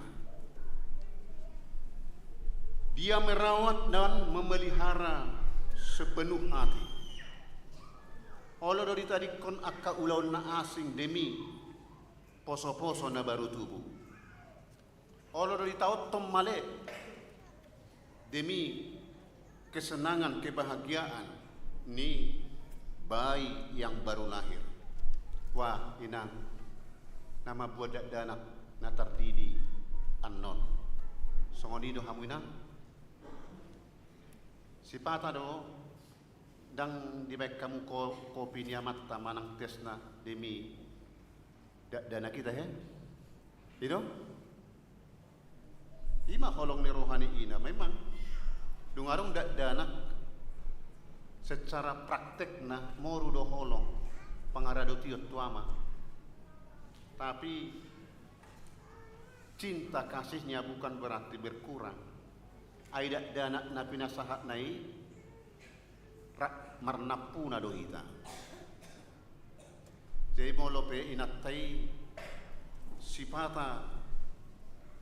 Dia merawat dan memelihara sepenuh hati. Olo do ditadingkon angka ulaon na asing demi posoposo na baru tubu. Olo do ditaonhon male demi kesenangan, kebahagiaan ni bayi yang baru lahir. Wah, inang, na mambuat dakdanak na tardidi annon. Songon i do hamu, inang? Sipata do, ndang dibaen hamu ko-, kopi ni amanta manang tesna demi dakdanak i, he? I do? I ma holong ni roha ni ina, memang. Dung adong dakdanak, secara praktekna moru do holong pangaradotion tu ama. Tapi cinta kasihnya bukan berarti berkurang. Ai dakdanak na pinasahatna i rap marnampuna do hita. Jadi molo pe inanta i sipata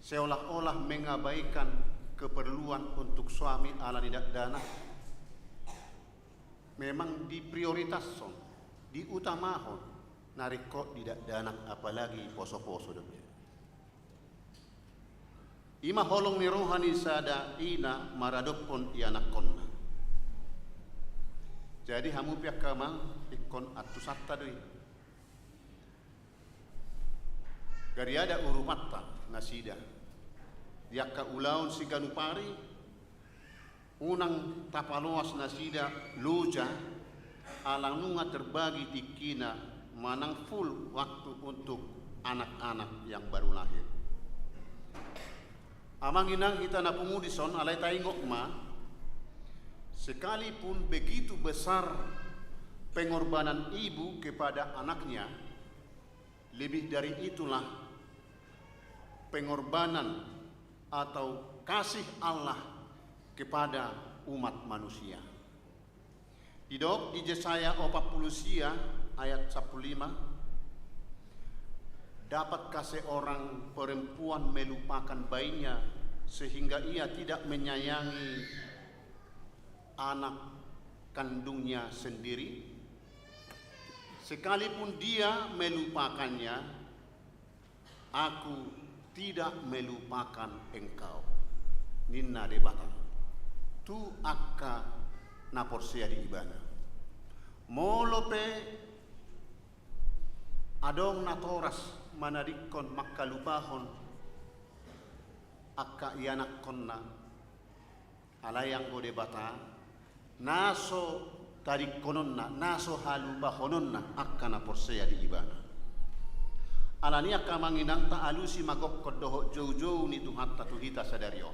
seolah-olah mengabaikan keperluan untuk suami ala ni dakdanak, memang diprioritaskon, diutamahon na ringkot di dakdanak, apalagi poso-poso dope. I ma holong ni roha ni sada ina maradophon ianakkonna. Jadi hamu pe angka amang, ingkon antusanta do i. Gariada urupanta nasida. Di angka ulaon siganup ari, unang tapaloas nasida loja, ala nunga terbagi tingkina manang full waktu untuk anak-anak yang baru lahir. Amang inang hita na pungu dison, alai taingot ma, sekalipun begitu besar pengorbanan ibu kepada anaknya, lebih dari itulah pengorbanan atau kasih Allah kepada umat manusia. Didok di Jesaya opat pulu sia ayat sampulu lima, "Dapatkah seorang perempuan melupakan bayinya sehingga ia tidak menyayangi anak kandungnya sendiri? Sekalipun dia melupakannya, Aku tidak melupakan engkau," ninna Debata tu angka na porsea di Ibana. Molo pe adong natoras manadingkon mangkalupahon angka ianakkonna, alai anggo Debata, na so tadingkononna, na so halupahononna angka na porsea di Ibana. Alani i angka amang inang, taalusi ma gokkon dohot joujou ni Tuhanta tu hita sadari on.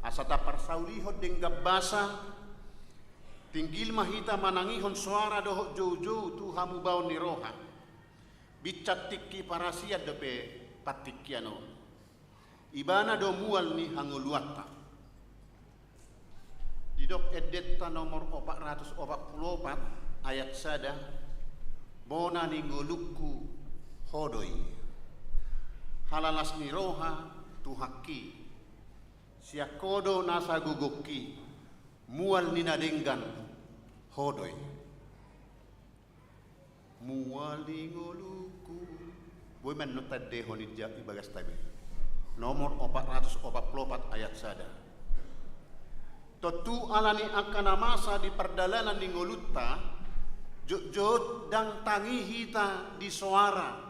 Asa taparsaulihon denggan basa, tinggil ma hita manangihon soara dohot joujou tu hamubaon ni roha. Binsan tingki parasian dope partingkian on. Ibana do mual ni hangoluanta. Didok endenta nomor opat ratus opat pulu opat ayat sada, "Bona ni ngolungku Ho do i. Halalas ni roha Tuhangki. Sian Ho do nasa gogongki, mual ni na denggan Ho do i." Mual ni ngolungku. Boi ma annon taendehon i ja-, i bagasta be. Nomor opat ratus opat pulu opat ayat sada. Tontu alani angka na masa di pardalanan ni ngolunta, jotjot ndang tangi hita di soara,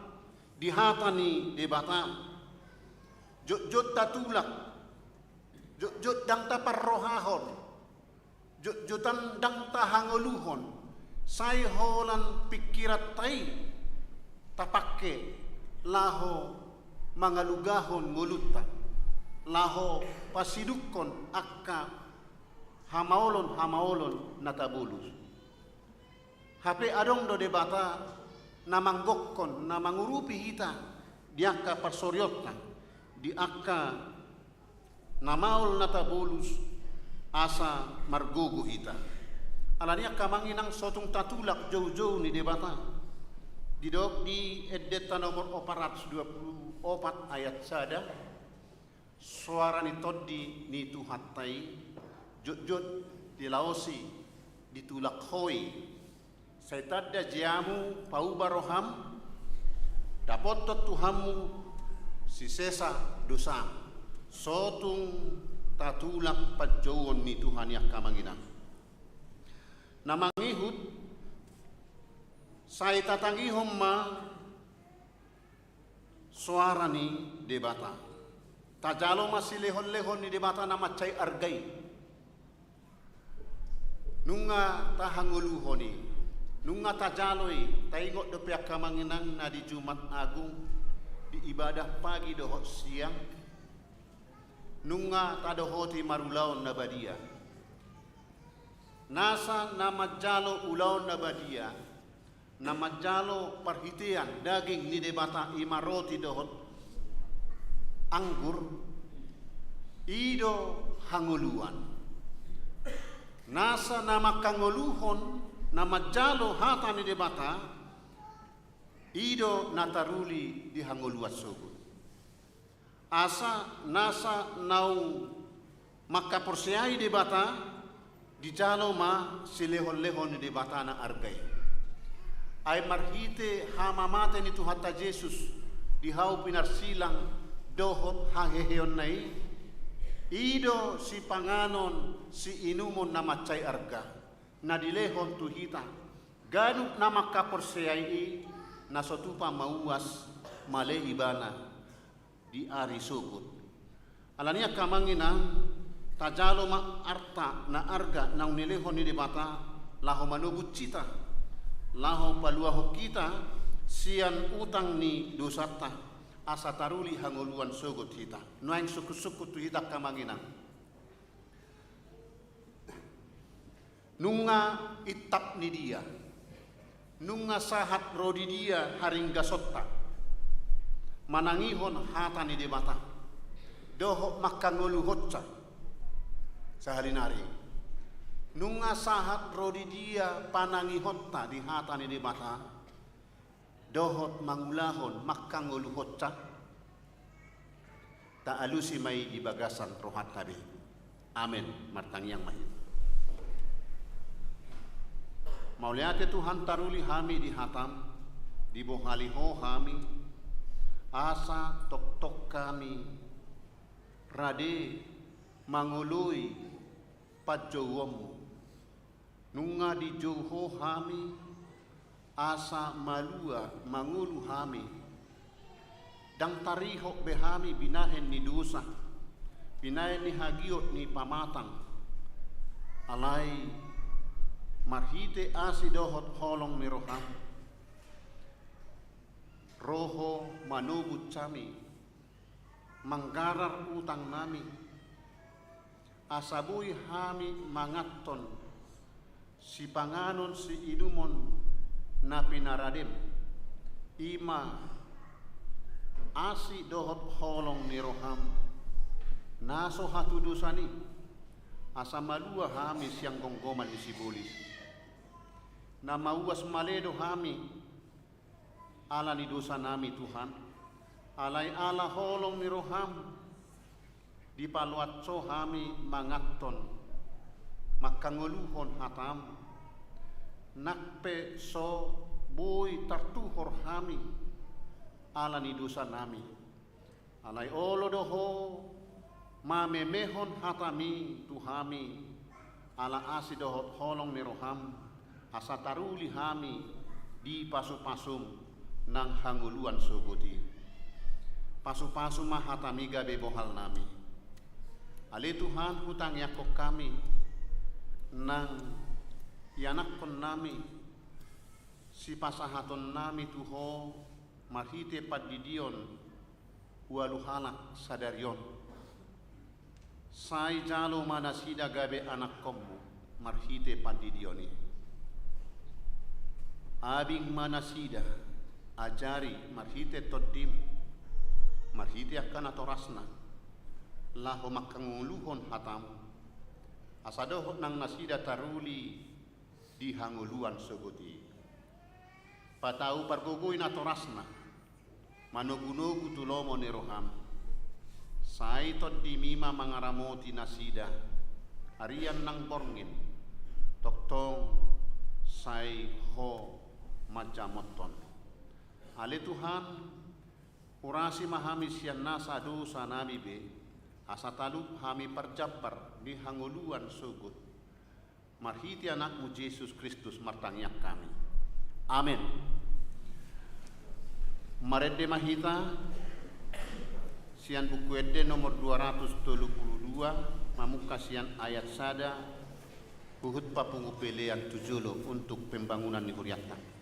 di hata ni Debata. Jotjot tatulak, jotjot ndang taparrohahon, jotjotan ndang tahangoluhon, sai holan pingkiranta i tapangke laho mangalugahon ngolunta, laho pasidungkon angka hamaolon-hamaolon na tabolus. Hape adong do Debata na manggokkon, na mangurupi hita di angka parsorionta, di angka na maol na tabolus, asa margogo hita. Alani i angka amang inang, so tung tatulak joujou ni Debata. Didok di endenta nomor opat ratus dua pulu opat ayat sada, soara ni tondi ni Tuhanta i jotjot dilaosi, ditulak Ho i. Sai tanda jamu pauba roham, dapothon tu hamu sisesa dosam. So tung tatulak panjouon ni Tuhan i angka amang inang. Na mangihut, sai tatangihon ma soara ni Debata. Tajalo ma silehon-lehon ni Debata na mansai arga i. Nunga tahangoluhon i, nunga tajalo i, taingot dope angka amang inang na di Jumat Agung, di ibadah pagi dohot siang, nunga tadohoti marulaon na badia. Nasa na manjalo ulaon na badia, na manjalo parhitean daging ni Debata, i ma roti dohot anggur, i do hangoluan. Nasa na manghangoluhon, na manjalo hata ni Debata, i do na taruli di hangoluan sogot. Asa nasa naung mangkaporseai Debata, dijalo ma silehonlehon ni Debata na arga i. Ai marhite hamamate ni Tuhanta Jesus di hau pinarsilang dohot haheheonna i, i do sipanganon siinumon na mansai arga, na dilehon tu hita ganup na mangkaporseai i, na so tupa mauas male ibana di ari sogot. Alani i angka amang inang, tajalo ma arta na arga naung nilehon ni Debata laho manobus hita, laho paluahon hita sian utang ni dosanta, asa taruli hangoluan sogot hita. Nuaeng sungkunsungkun tu hita angka amang inang. Nunga intap ni dia, nunga sahat ro di dia haringgasonta manangihon hata ni Debata dohot mangkangoluhonsa. Sahali nari, nunga sahat ro di dia panangihonta di hata ni Debata dohot mangulahon mangkangoluhonsa, taalusi ma i di bagasan rohanta be. Amen. Martangiang ma hita. Mauliate Tuhan, taruli hami di hatam, dibohali Ho hami, asa tongtong hami rade mangoloi panjouonmu. Nunga dijou Ho hami, asa malua mangolu hami. Ndang tarihot be hami binahen ni dosa, binahen ni hagiot ni pamatang. Alai marhite asi dohot holong ni roham, ro Ho manobus hami, manggarar utang nami, asa boi hami manganhon sipanganon siinumon na pinaradem, i ma asi dohot holong ni roham, na so hatudosan i, asa malua hami sian gomgoman ni sibolis. Na mauas male do hami ala ni dosa nami, Tuhan. Alai ala holong ni roham, dipaloas Ho hami manganhon, mangkangoluhon hatam, nang pe so boi tartuhor hami ala ni dosa nami. Alai olo do Ho mamemehon hatami tu hami, ala asi dohot holong ni roham, asa taruli hami di pasupasum nang hangoluan sogot i. Pasupasu ma hatami gabe bohal nami. Ale Tuhan, hutangiangkon hami nang ianakkon nami, sipasahaton nami tu Ho marhite pandidion ualu halak sadari on. Sai jalo ma nasida gabe anakkonmu marhite pandidion i. Abing ma nasida, ajari marhite tondim, marhite angka natorasna, laho mangkangoluhon hatam, asa dohot nang nasida taruli di hangoluan sogot i. Patau pargogoi natorasna, manogunogu tu lomo ni roham. Sai tondimi ma mangaramoti nasida, arian nang borngin, tongtong sai Ho manjamothon. Ale Tuhan, urasi ma hami sian nasa dosa nami be, asa talup hami parjambar di hangoluan sogot. Marhite Anakmu Jesus Kristus martangiang hami. Amen. Marende ma hita sian Buku Ende nomor dua ratus tolu pulu dua, mamungka sian ayat sada, huhut papungu pelean tu jolo untuk pembangunan ni hurianta.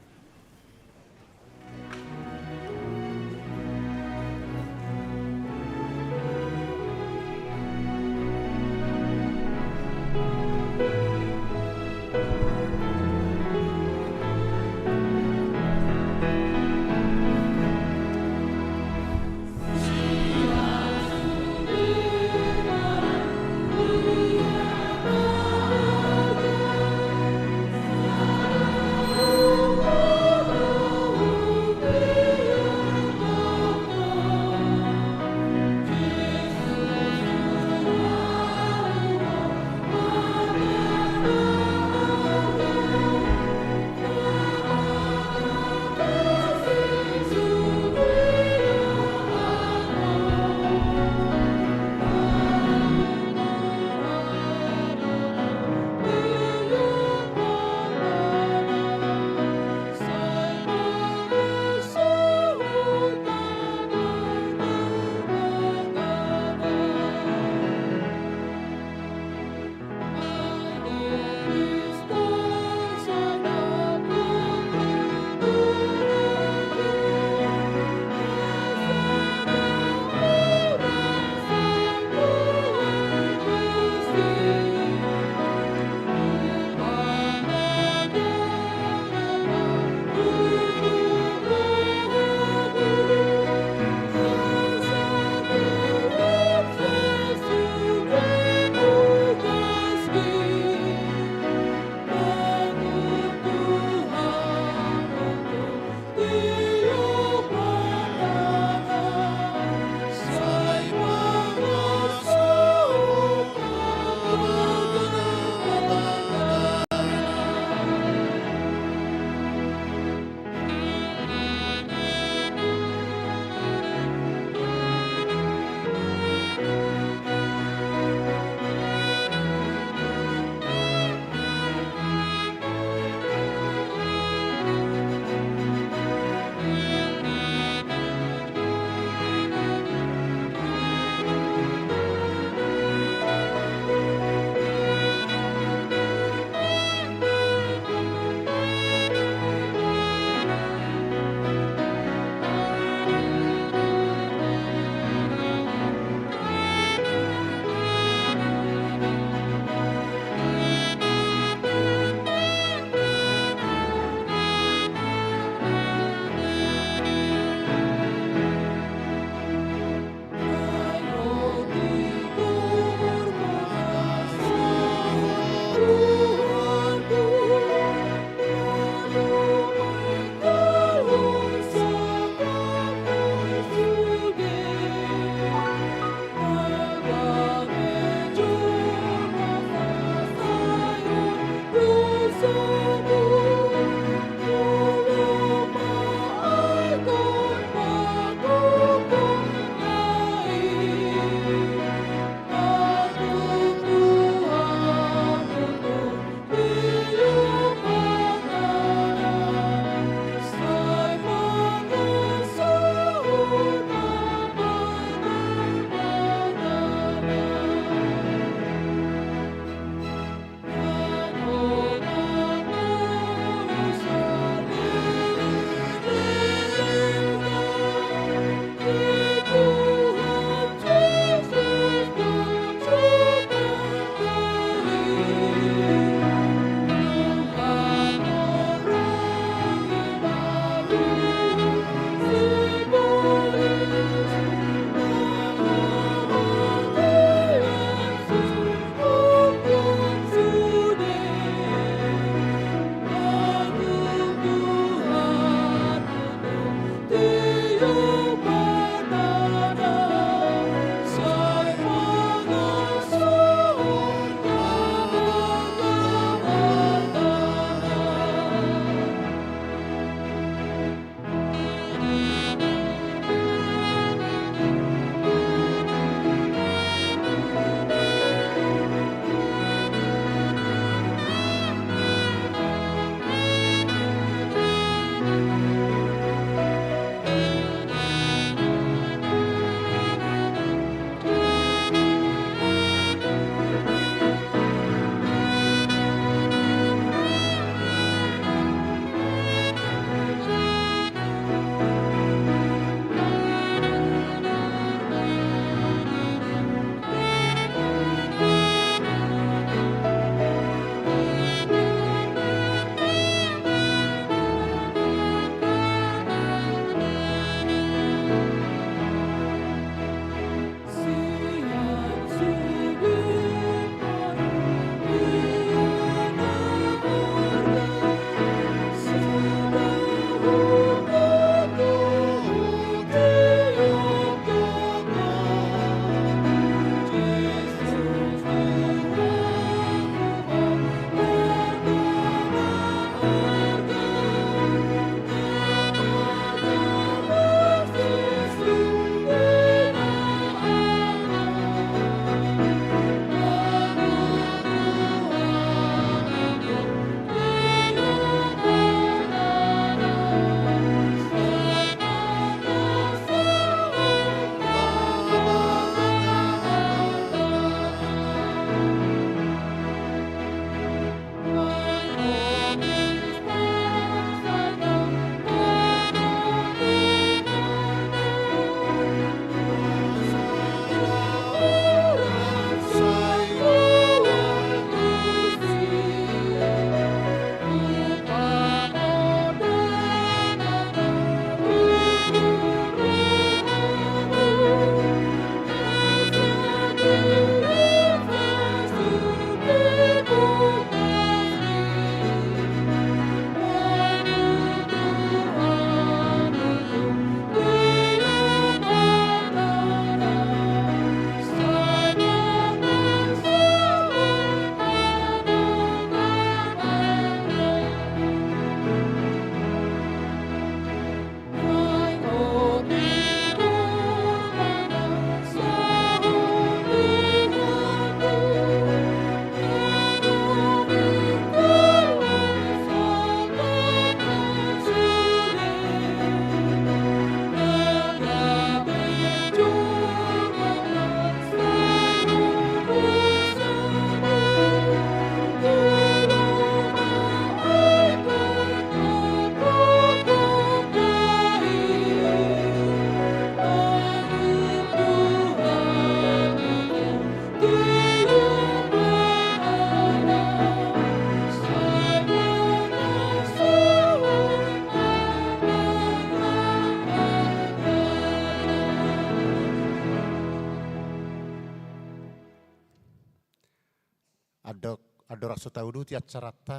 Laos so tauduti acaranta,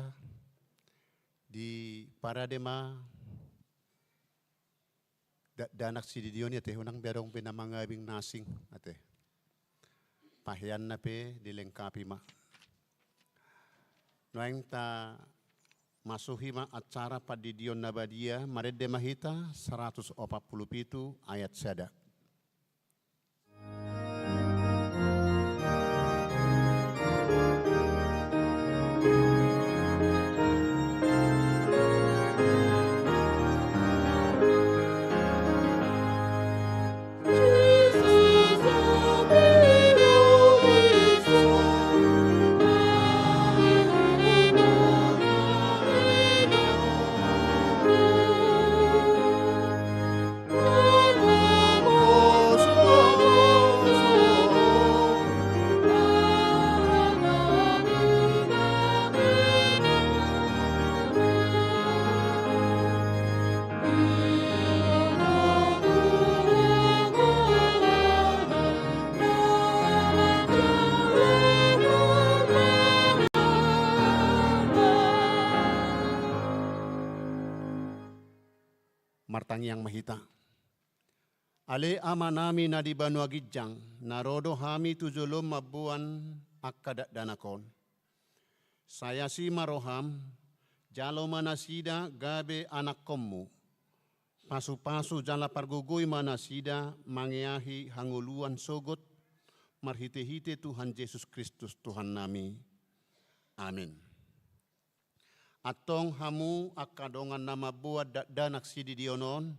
diparade ma dakdanak sididion i ate, unang be adong be na mangabing na asing ate. Paheanna pe dilengkapi ma. Nuaeng tamasuhi ma acara pandidion na badia, marende ma hita saratus opat pulu pitu ayat sada. Martangiang ma hita. Ale Amanami na di banua ginjang, na ro do hami tu jolom mamboan angka dakdanak on. Sai asi ma roham, jalo ma nasida gabe anakkonmu. Pasupasu jala pargogoi ma nasida mangeahi hangoluan sogot, marhitehite Tuhan Jesus Kristus Tuhannami. Amin. Antong hamu angka dongan na mamboan dakdanak sididion on,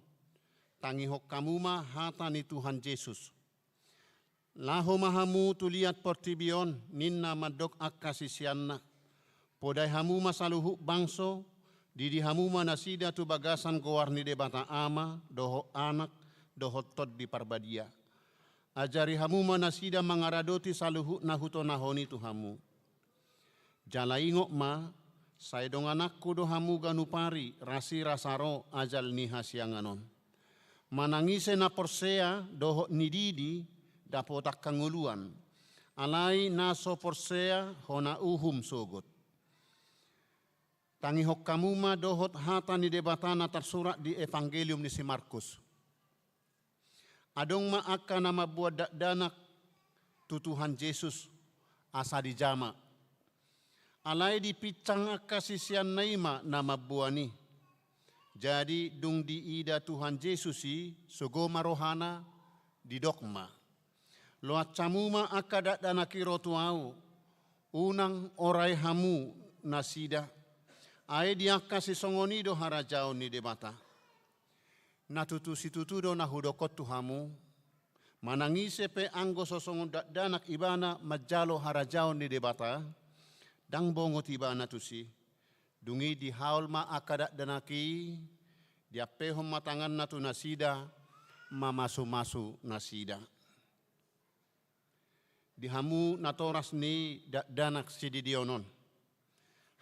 tangihon hamu ma hata ni Tuhan Jesus. Laho ma hamu tu liat portibi on, ninna mandok angka siseanna. Podai hamu ma saluhut bangso, didi hamu ma nasida tu bagasan goar ni Debata Ama, dohot Anak, dohot Tondi Parbadia. Ajari hamu ma nasida mangaradoti saluhut na hutonahon i tu hamu. Jala ingot ma, sai dongananku do hamu ganup ari, rasirasa ro ajal ni hasiangan on. Manang ise na porsea dohot nididi dapotan hangoluan, alai na so porsea hona uhum sogot. Tangihon hamu ma dohot hata ni Debata na tarsurat di Evangelium ni si Markus. Adong ma angka na mamboan dakdanak tu Tuhan Jesus asa dijama. Alai dipinsang angka siseanna i ma na mamboan i. Jadi dung diida Tuhan Jesus i, sogo ma rohana, didok ma: Loas hamu ma angka dakdanak i ro tu ahu, unang orai hamu nasida. Ai di angka sisongon i do harajaon ni Debata. Na tutu situtu do na hudok on tu hamu, manang ise pe anggo so songon dakdanak ibana manjalo harajaon ni Debata, ndang bongot ibana tusi. Dung i dihaol ma angka dakdanak i, diampehon ma tanganna tu nasida, mamasumasu nasida. Di hamu natoras ni dakdanak sididion on,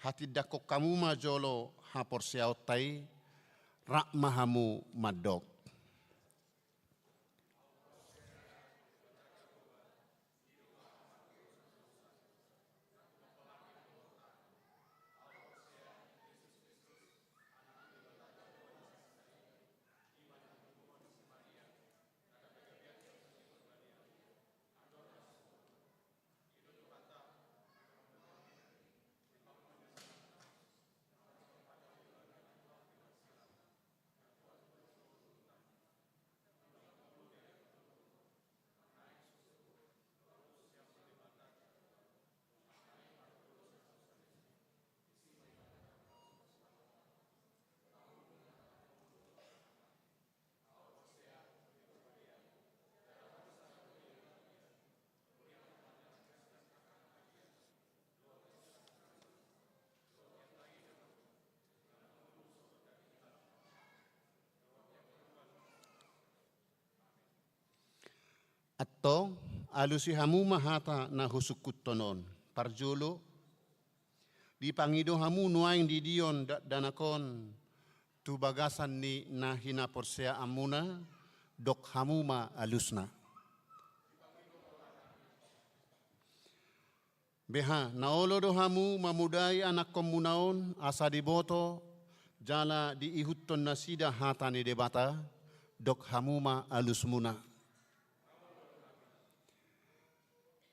hatindangkon hamu ma jolo haporseaonta i, rap ma hamu mandok. Antong, alusi hamu ma hata na husungkunhon on. Parjolo, dipangido hamu nuaeng didion dakdanak on tu bagasan ni na hinaporseaanmuna, dok hamu ma alusna. Beha, na olo do hamu mamodai anakkonmuna on asa diboto jala diihuthon nasida hata ni Debata, dok hamu ma alusmuna.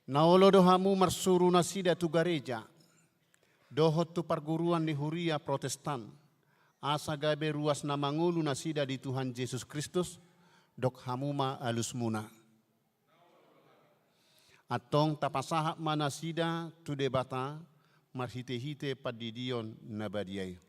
Na olo do hamu marsuru nasida tu gareja dohot tu parguruan ni huria Protestan, asa gabe ruas na mangolu nasida di Tuhan Jesus Kristus, dok hamu ma alusmuna. Antong tapasahat ma nasida tu Debata marhitehite pandidion na badia i.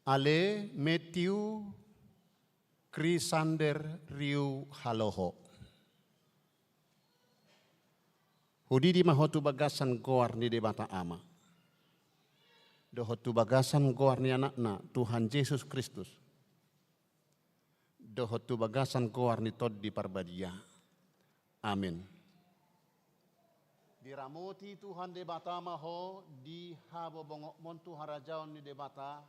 Ale Matthew Krisander Riu Haloho. Hudidi ma ho tu bagasan goar ni Debata Ama, dohot tu bagasan goar ni Anakna Tuhan Jesus Kristus, dohot tu bagasan goar ni Tondi Parbadia. Amen. Diramoti Tuhan Debata ma ho di habobongotmon tu harajaon ni Debata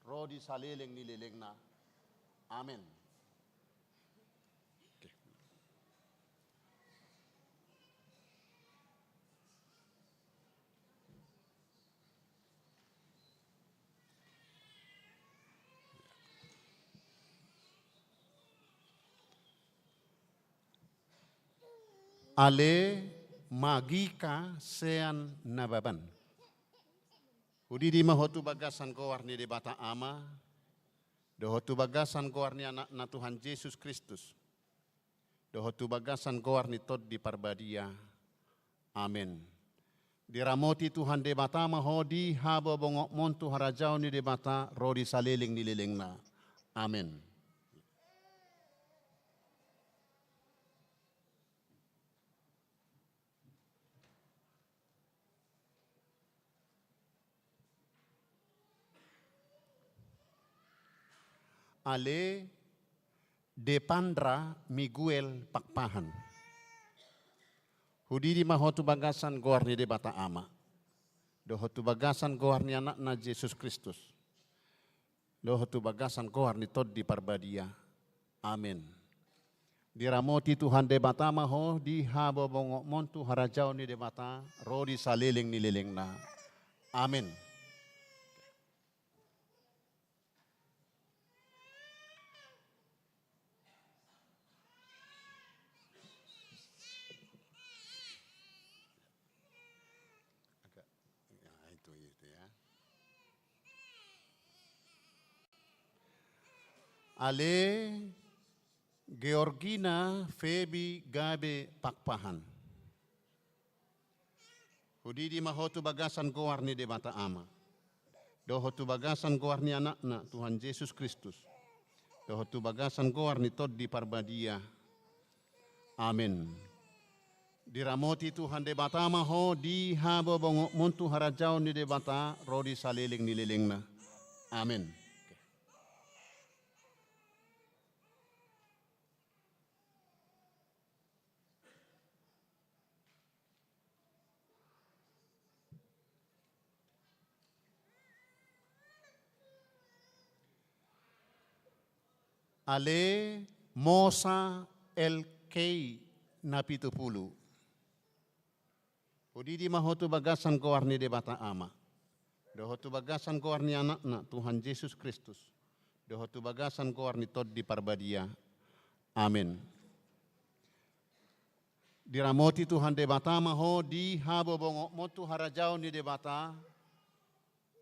ro di saleleng ni lelengna. Amen. Ale Magika Sean Nababan. Hudidi ma ho tu bagasan goar ni Debata Ama, dohot tu bagasan goar ni Anakna Tuhan Jesus Kristus, dohot tu bagasan goar ni Tondi Parbadia. Amen. Diramoti Tuhan Debata ma ho di habobongotmon tu harajaon ni Debata ro di saleleng ni lelengna. Amen. Ale Depandra Miguel Pakpahan. Hudidi ma ho tu bagasan goar ni Debata Ama, dohot tu bagasan goar ni Anakna Jesus Kristus, dohot tu bagasan goar ni Tondi Parbadia. Amen. Diramoti Tuhan Debata ma ho di habobongotmon tu harajaon ni Debata ro di saleleng ni lelengna. Amen. Agak, ya, itu, itu ya. Ale Georgina Febi Gabe Pakpahan. Hudidi ma ho tu bagasan goar ni Debata Ama, dohot tu bagasan goar ni Anakna Tuhan Jesus Kristus, dohot tu bagasan goar ni Tondi Parbadia. Amen. Diramoti Tuhan Debata ma ho di habobongotmon tu harajaon ni Debata ro di saleleng ni lelengna. Amen. Ale Mosa L K Napitupulu. Hudidi ma ho tu bagasan goar ni Debata Ama, dohot tu bagasan goar ni Anakna Tuhan Jesus Kristus, dohot tu bagasan goar ni Tondi Parbadia. Amen. Diramoti Tuhan Debata ma ho di habobongotmon tu harajaon ni Debata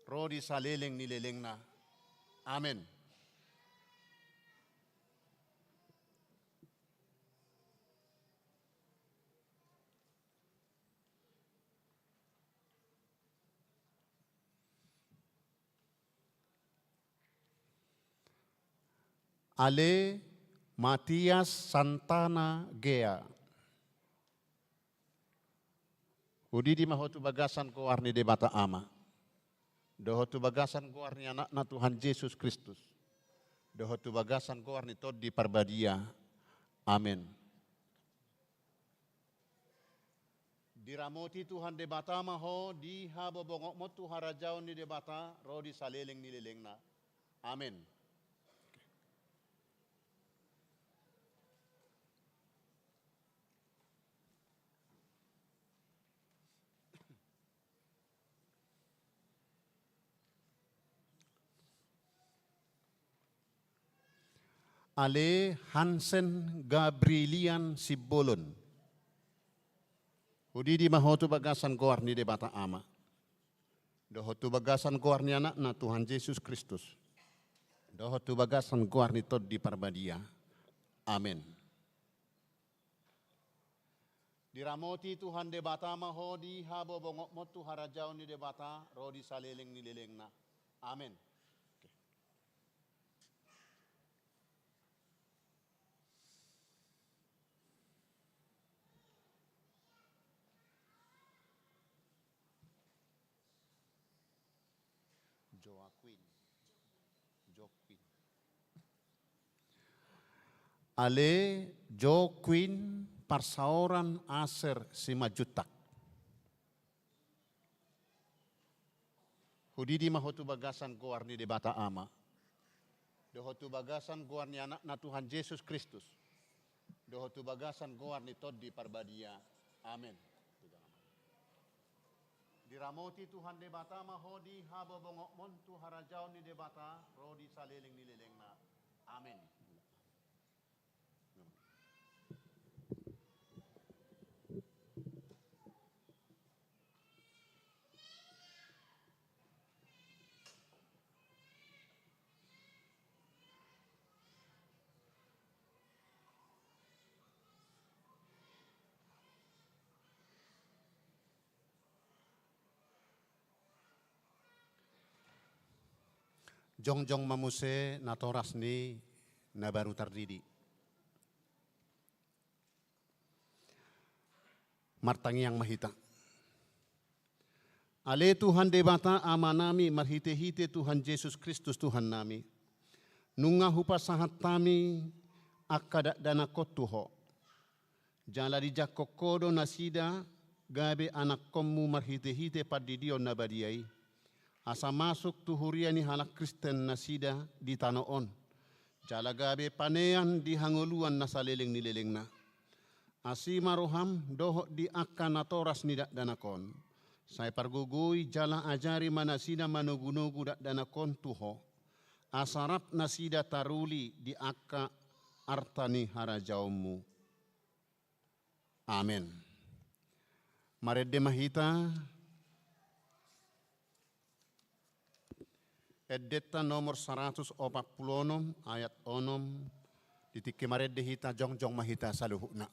ro di saleleng ni lelengna. Amen. Ale Matias Santana Gea. Hudidi ma ho tu bagasan goar ni Debata Ama, dohot tu bagasan goar ni Anakna Tuhan Jesus Kristus, dohot tu bagasan goar ni Tondi Parbadia. Amen. Diramoti Tuhan Debata ma ho di habobongotmon tu harajaon ni Debata ro di saleleng ni lelengna. Amen. Ale Hansen Gabrilian Simbolon. Hudidi ma ho tu bagasan goar ni Debata Ama, dohot tu bagasan goar ni Anakna Tuhan Jesus Kristus, dohot tu bagasan goar ni Tondi Parbadia. Amen. Diramoti Tuhan Debata ma ho di habobongotmon tu harajaon ni Debata ro di saleleng ni lelengna. Amen. Joaquin. Joaquin. Ale Joaquin Parsaoran Aser Simanjuntak. Hudidi ma ho tu bagasan goar ni Debata Ama, dohot tu bagasan goar ni Anakna Tuhan Jesus Kristus, dohot tu bagasan goar ni Tondi Parbadia. Amen. Diramoti Tuhan Debata ma ho di habobongotmon tu harajaon ni Debata ro di saleleng ni lelengna. Amen. Jongjong ma muse natoras ni na baru tardidi. Martangiang ma hita. Ale Tuhan Debata Amanami marhitehite Tuhan Jesus Kristus Tuhannami, nunga hupasahat hami angka dakdanakhon tu Ho. Jala dijangkon Ho do nasida gabe anakhonmu marhitehite pandidion na badia i, asa masuk tu huria ni halak Kristen nasida di tano on, jala gabe panean di hangoluan na saleleng ni lelengna. Asi ma roham dohot di angka natoras ni dakdanak on. Sai pargogoi jala ajari ma nasida manogunogu dakdanak on tu Ho, asa rap nasida taruli di angka arta ni harajaonmu. Amen. Marende ma hita. Endenta nomor saratus opat pulu onom, ayat onom. Di tingki marende hita, jongjong ma hita saluhutna.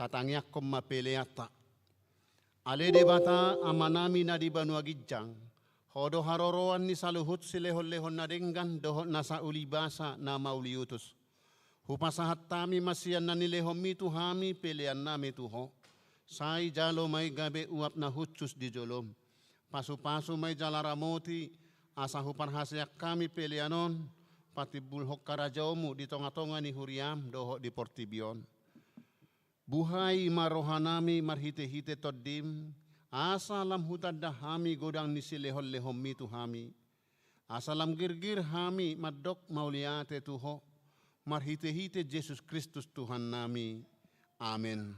Tatangiangkon ma peleanta. Ale Debata Amanami na di banua ginjang, Ho do haroroan ni saluhut silehonlehon na denggan dohot nasa uli basa na mauliutus. Hupasahat hami ma sian na nilehonmi tu hami peleannami tu Ho. Sai jalo ma i gabe uap na hushus di jolom. Pasupasu ma i jala ramoti, asa huparhaseang hami pelean on patimbulhon harajaonmu di tongatonga ni huriam dohot di portibi on. Buhai ma rohanami marhitehite Tondim, asa lam hutanda hami godang ni silehonlehonmi tu hami. Asa lam girgir hami mandok mauliate tu Ho, marhitehite Jesus Kristus Tuhannami. Amen.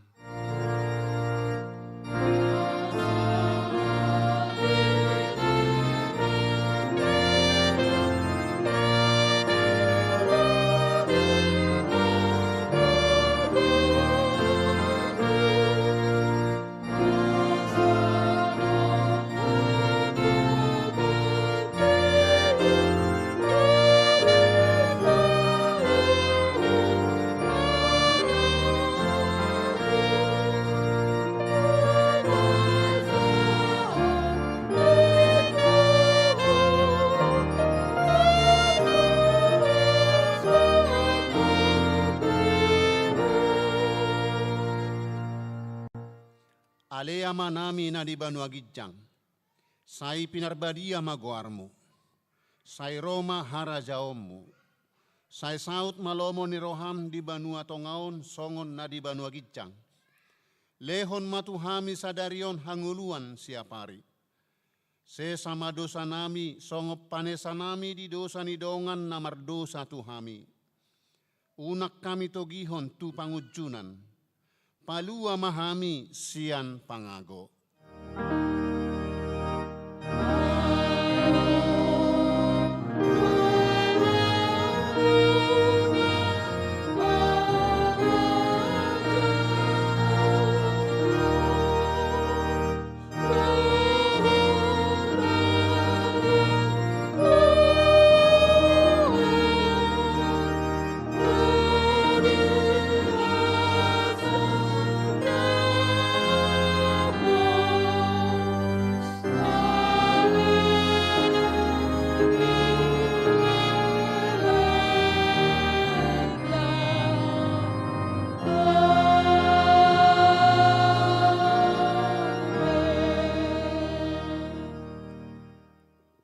Ale Amanami na di banua ginjang, sai pinarbadia ma goarmu. Sai ro ma harajaonmu. Sai saut ma lomo ni roham di banua tonga on songon na di banua ginjang. Lehon ma tu hami sadari on hangoluan siapari. Sesa ma dosanami songon panesanami di dosa ni dongan na mardosa tu hami. Unang hami togihon tu pangunjunan. Palua ma hami sian pangago.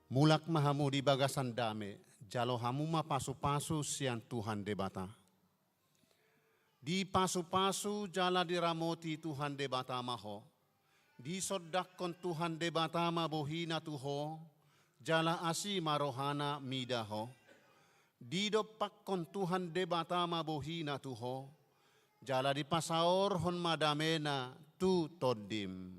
Mulak ma hamu di bagasan dame, jalo hamu ma pasupasu sian Tuhan Debata. Dipasupasu jala diramoti Tuhan Debata ma ho. Disondangkon Tuhan Debata ma bohina tu ho, jala asi ma rohana mida ho. Didompakkon Tuhan Debata ma bohina tu ho, jala dipasaorhon ma damena tu tondim.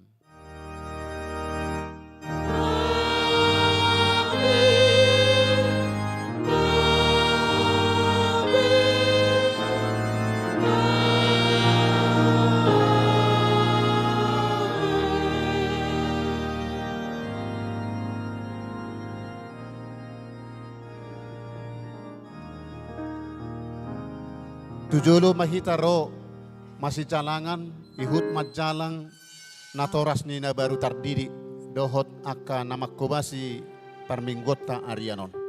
Tu jolo ma hita ro masijalangan, ihut manjalang natoras ni na baru tardidi dohot angka na manghobasi parmingguonta arian on.